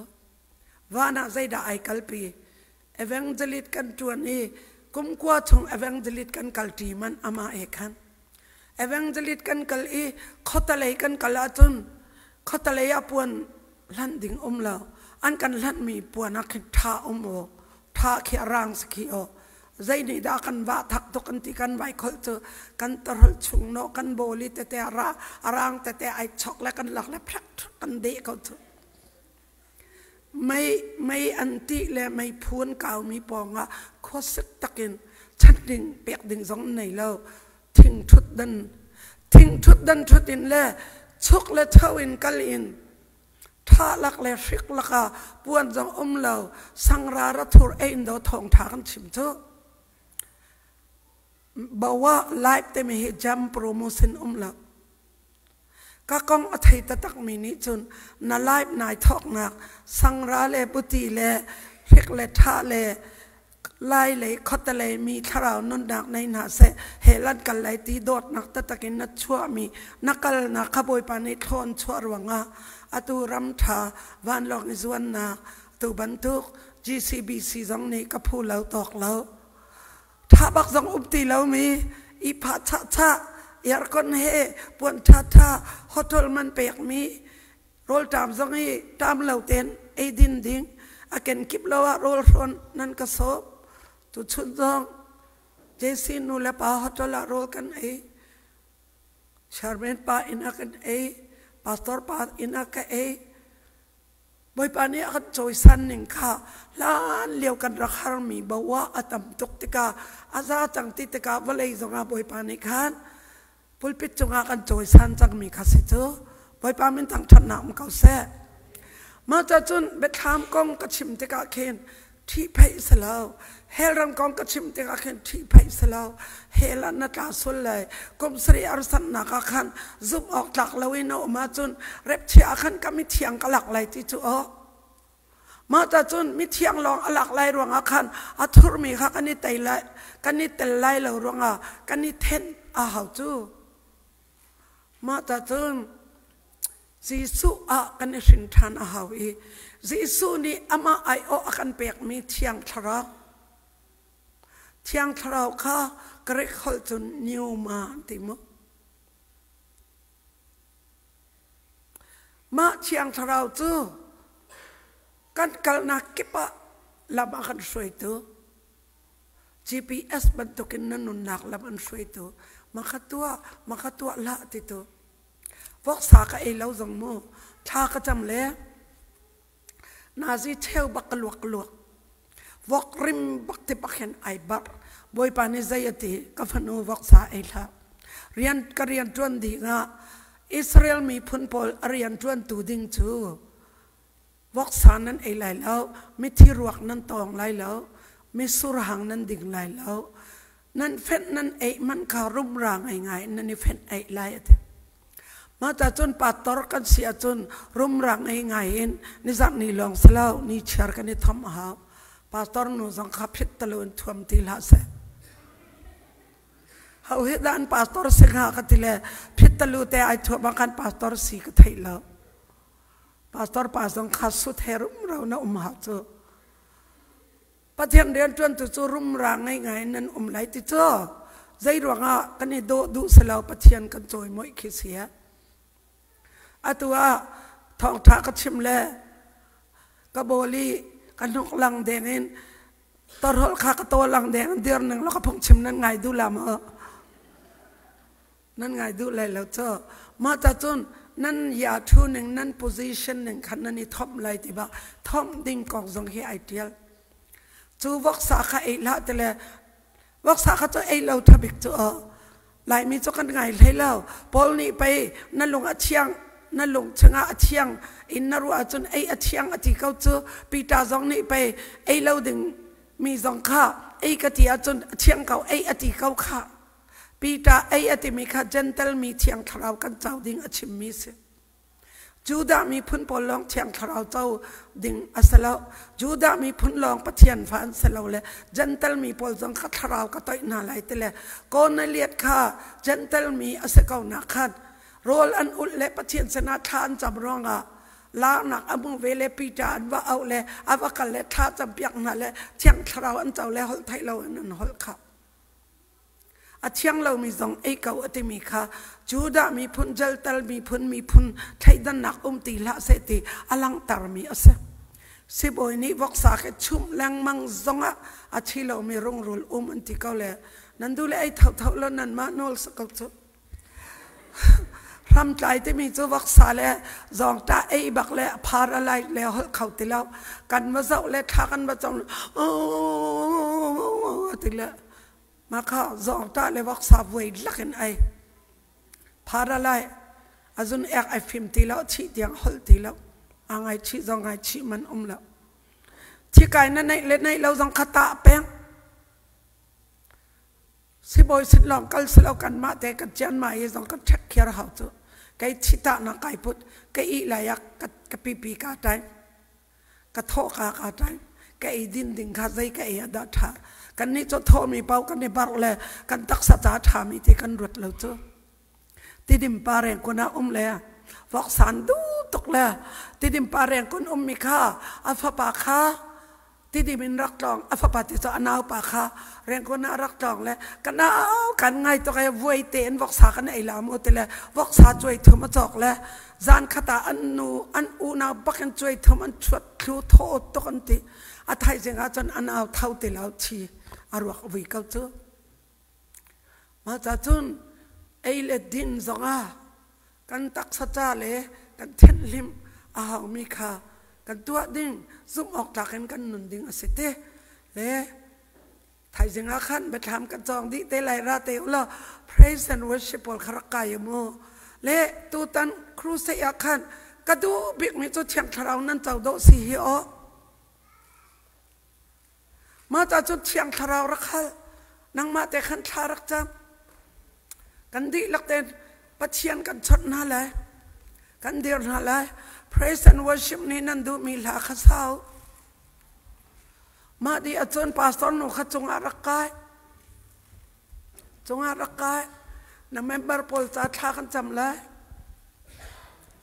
S1: Van ah zeidah ai kalpi? Evangelist kan ṭuan i kumkua chung evangelist kan kalṭi man amah he khan. Evangelist kan kal i khuatalei kan kal ahcun khuatalei ah puan hlanh ding um lo. An kan hlanhmi puan ah khin ṭha um aw, ṭha khi a rang si khi aw. Zei nih dah kan vah thak tuk an ti kan vai kholh cu kan tarholh chung nawh kan bawli tete a ra a rang tete ai chok le kan lak le phrek kan deh ko cu. Mei mei an tih le mei phun kaumi pawngah khuasik takin chan ding pek ding zong nei lo. Thing thut dan thing thut dan thut in le chuk le tho in kal in tha lak le hrik laka puan zong um lo sangra ra thur ein do thong tha kan chim cu bawa live te mi hi jam promotion um lo ka kong a thei taktak mi nih cun na live nai thawknak sangra le buti le hrik le tha le Lai lei khuatelei mi thlarau nunnak nei hna seh he lan kal lai ti dawtnak taktak in na chuahmi na kalnak kha Bawipa nih thlawn chuah ruangah atu ram ṭha vanlawng i zuannak tu bantuk GCBC zong nih ka phu lo tawk lo ṭha bak zong um ti lomi i phah chah chah aircon he puan ṭha ṭha hotel man pekmi Rawlṭam zong hi ṭam lo tein eidin ding a kenkip lo ah rawl hrawn nan ka sawm. Tuchun zong JC nu le pa hotel ah rawl kan ei. Chairman pa inn ah kan ei. Pastor pa inn ah ka ei. Bawipa nih a kan cawisan ning kha hlan lio kan rak harmi bawa a tam tuk tikah a za cang ti tikah vawlei zongah Bawipa nih khan pulpit cungah kan cawisan cangmi kha si cu Bawipa min thangṭhatnak um ko seh. Mah ca cun biathlam kong ka chim tikah khin ṭhihphaih si lo. Hell ram kong ka chim tikah khin ṭhihphaih si lo. Hell ah na tla sul lai. Kum sarih arsannak ah khan zumh awk tlak loin a um ahcun repchia ah khan ka mithiang ka lak lai ti cu aw. Mah ta cun mithiang lawng a lak lai ruangah khan a thurmi kha kan i tei lai, kan i tel lai lo ruangah kan i thenh a hau cu. Mah ta cun Jesuh ah kan i hrin ṭhan a hau i Jesuh nih amah aiawh a kan pekmi Thiang Thlarau Thiang Thlarau kha Greek holh cun pneuma an ti mu. Mah Thiang Thlarau cu kan kalnak kip ah lam a kan hruaitu GPS bantukin na nunnak lam an hruaitu maka tuah maka tuah hlah titu voksa ka ei lo zong mu thla ka cam le nazi cheu bak ka luak ka luak vok rim bak ti bak hin ai bar bawipa nih zei a ti ka fanu voksa ei hlah rian ka rian ṭuan ding ah Israel miphun pawl a rian ṭuantu ding cu voksa nan ei lai lo mithi ruak nan tawng lai lo misur hang nan ding lai lo nan fenh nan ei man kha rumra ngaingai nan i fenh ei lai a ti Mah ta cun pastor kan si ahcun rumra ngei ngai in nizarh ni lawng si lo ni chiar kan i thom a hau. Pastor nu zong kha phit talo in thuam ti hlah seh. Ho hi dah an pastor si hnga ka ti le phit talu te ai thuam ah khan pastor si ka theih lo. Pastor pa zong kha sut he rumro na um hau cu. Pathian rianṭuantu cu rumra ngei ngai in nan um lai ti cu zei ruangah kan i dawh duh si lo Pathian kan cawimawi khi si. Atu ah thawngṭha ka chim le ka bawli ka hnuk lang deng in torholh kha ka taw lang deng in dir ning law ka phungchim nan ngai duh la maw? Nan ngai duh lai lo cu. Mah ta cun nan ya thu ning nan position ning khan nan i thomh lai ti bak thomh ding kong zong hi ai tial. Cu voksa kha ei hlah ti le voksa kha cu ei lo tha bik cu aw. Laimi cu kan ngai hlei lo. Paul nih pei na lung a thiang Na lung chungah a thiang in na ruah ahcun ei a thiang a ti ko cu. Peter zong nih pei ei lo ding mi zong kha ei ka ti ahcun a thiang ko ei a ti ko kha. Peter ei a timi kha Gentle mi thiang thlarau kan co ding a chimmi si. Judah miphun pawl lawng thiang thlarau co ding a si lo. Judah miphun lawng Pathian fa an si lo le Gentle mi pawl zong kha thlarau ka toih hna lai ti le Cornelius kha Gentle mi a si ko nak khan rawl an ulh le Pathian sinah thla an cam ruangah larnak a hmu ve le Peter an va auh le a va kal le thla campiak hna le thiang thlarau an co le holh theih lo in an holh kha. A thiang lomi zong ei ko a timi kha Judah miphun, Jentail miphun, miphun thleidannak um ti hlah seh ti a langhtermi a si. Sibawi nih voksa khi chumh lengmang zongah a thi lomi rungrul um an ti ko le nan duh le ei thotho lo nanmah nawl si ko cu. Hramtlai timi cu voksa le zawngṭah ei bak le phar a lai le holh kho ti lo. Kan va zoh le thla kan va cong ti le mah kha zawngṭah le voksa vuai lakin ei. Phar a lai a zun ek ai fim ti lo, thih tiang holh ti lo. A ngaichih zong ngaichih man um lo. Thikai na neih le neih lo zong kha tah peng. Sibawi sin lawng kal si lo kanmah te kan cianmah i zong kan check khiar hau cu. Kei thitah nak kai put, ka ih lai ah ka pipi ka time, ka thawh ka ka time, ka ei din ding kha zei ka ei ah dah ṭha. Kan nih cu thawhmi paoh kan i barh le kan taksa ca ṭhami ti kan ruat lo cu. Tidim pa rengkun ah um le voksan duh tuk le tidim pa rengkun ummi kha a fapa kha Tidim in rak tlawng a fapa ti cu a naupa kha Rangoon ah rak tlawng le ka nau kan ngai tuk ee vuai tein voksa kan ei la mu ti le voksa cuai thum a cawk le zan khat ah an nu an unau bak in cuai thum an chuat thlu thaw tuk an ti a thaizing ah cun a nau tho ti lo thi a ruak a vui ko cu mah ca cun ei le din zongah kan taksa ca le kan thenhlim a haumi kha kan tuah ding zumh awk tlak in kan nun ding a si te le thaizing ah khan biathlam kan cawng dih te lai ra te ulaw praise and worship pawl kha rak kai mu le tutan crusade ah khan ka duh bikmi cu thiang thlarau nan co dawh si hi aw Mah ca cu Thiang Thlarau rak hal. Nangmah te khan thla rak cam. Kan dihlak tein Pathian kan chawnh hna lai. Kan dir hna lai. Praise and worship nih nan duhmi hla kha sau. Mah dih ahcun pastor nu kha cungah rak kai. Cungah rak kai. Na member pawl ca thla kan cam lai.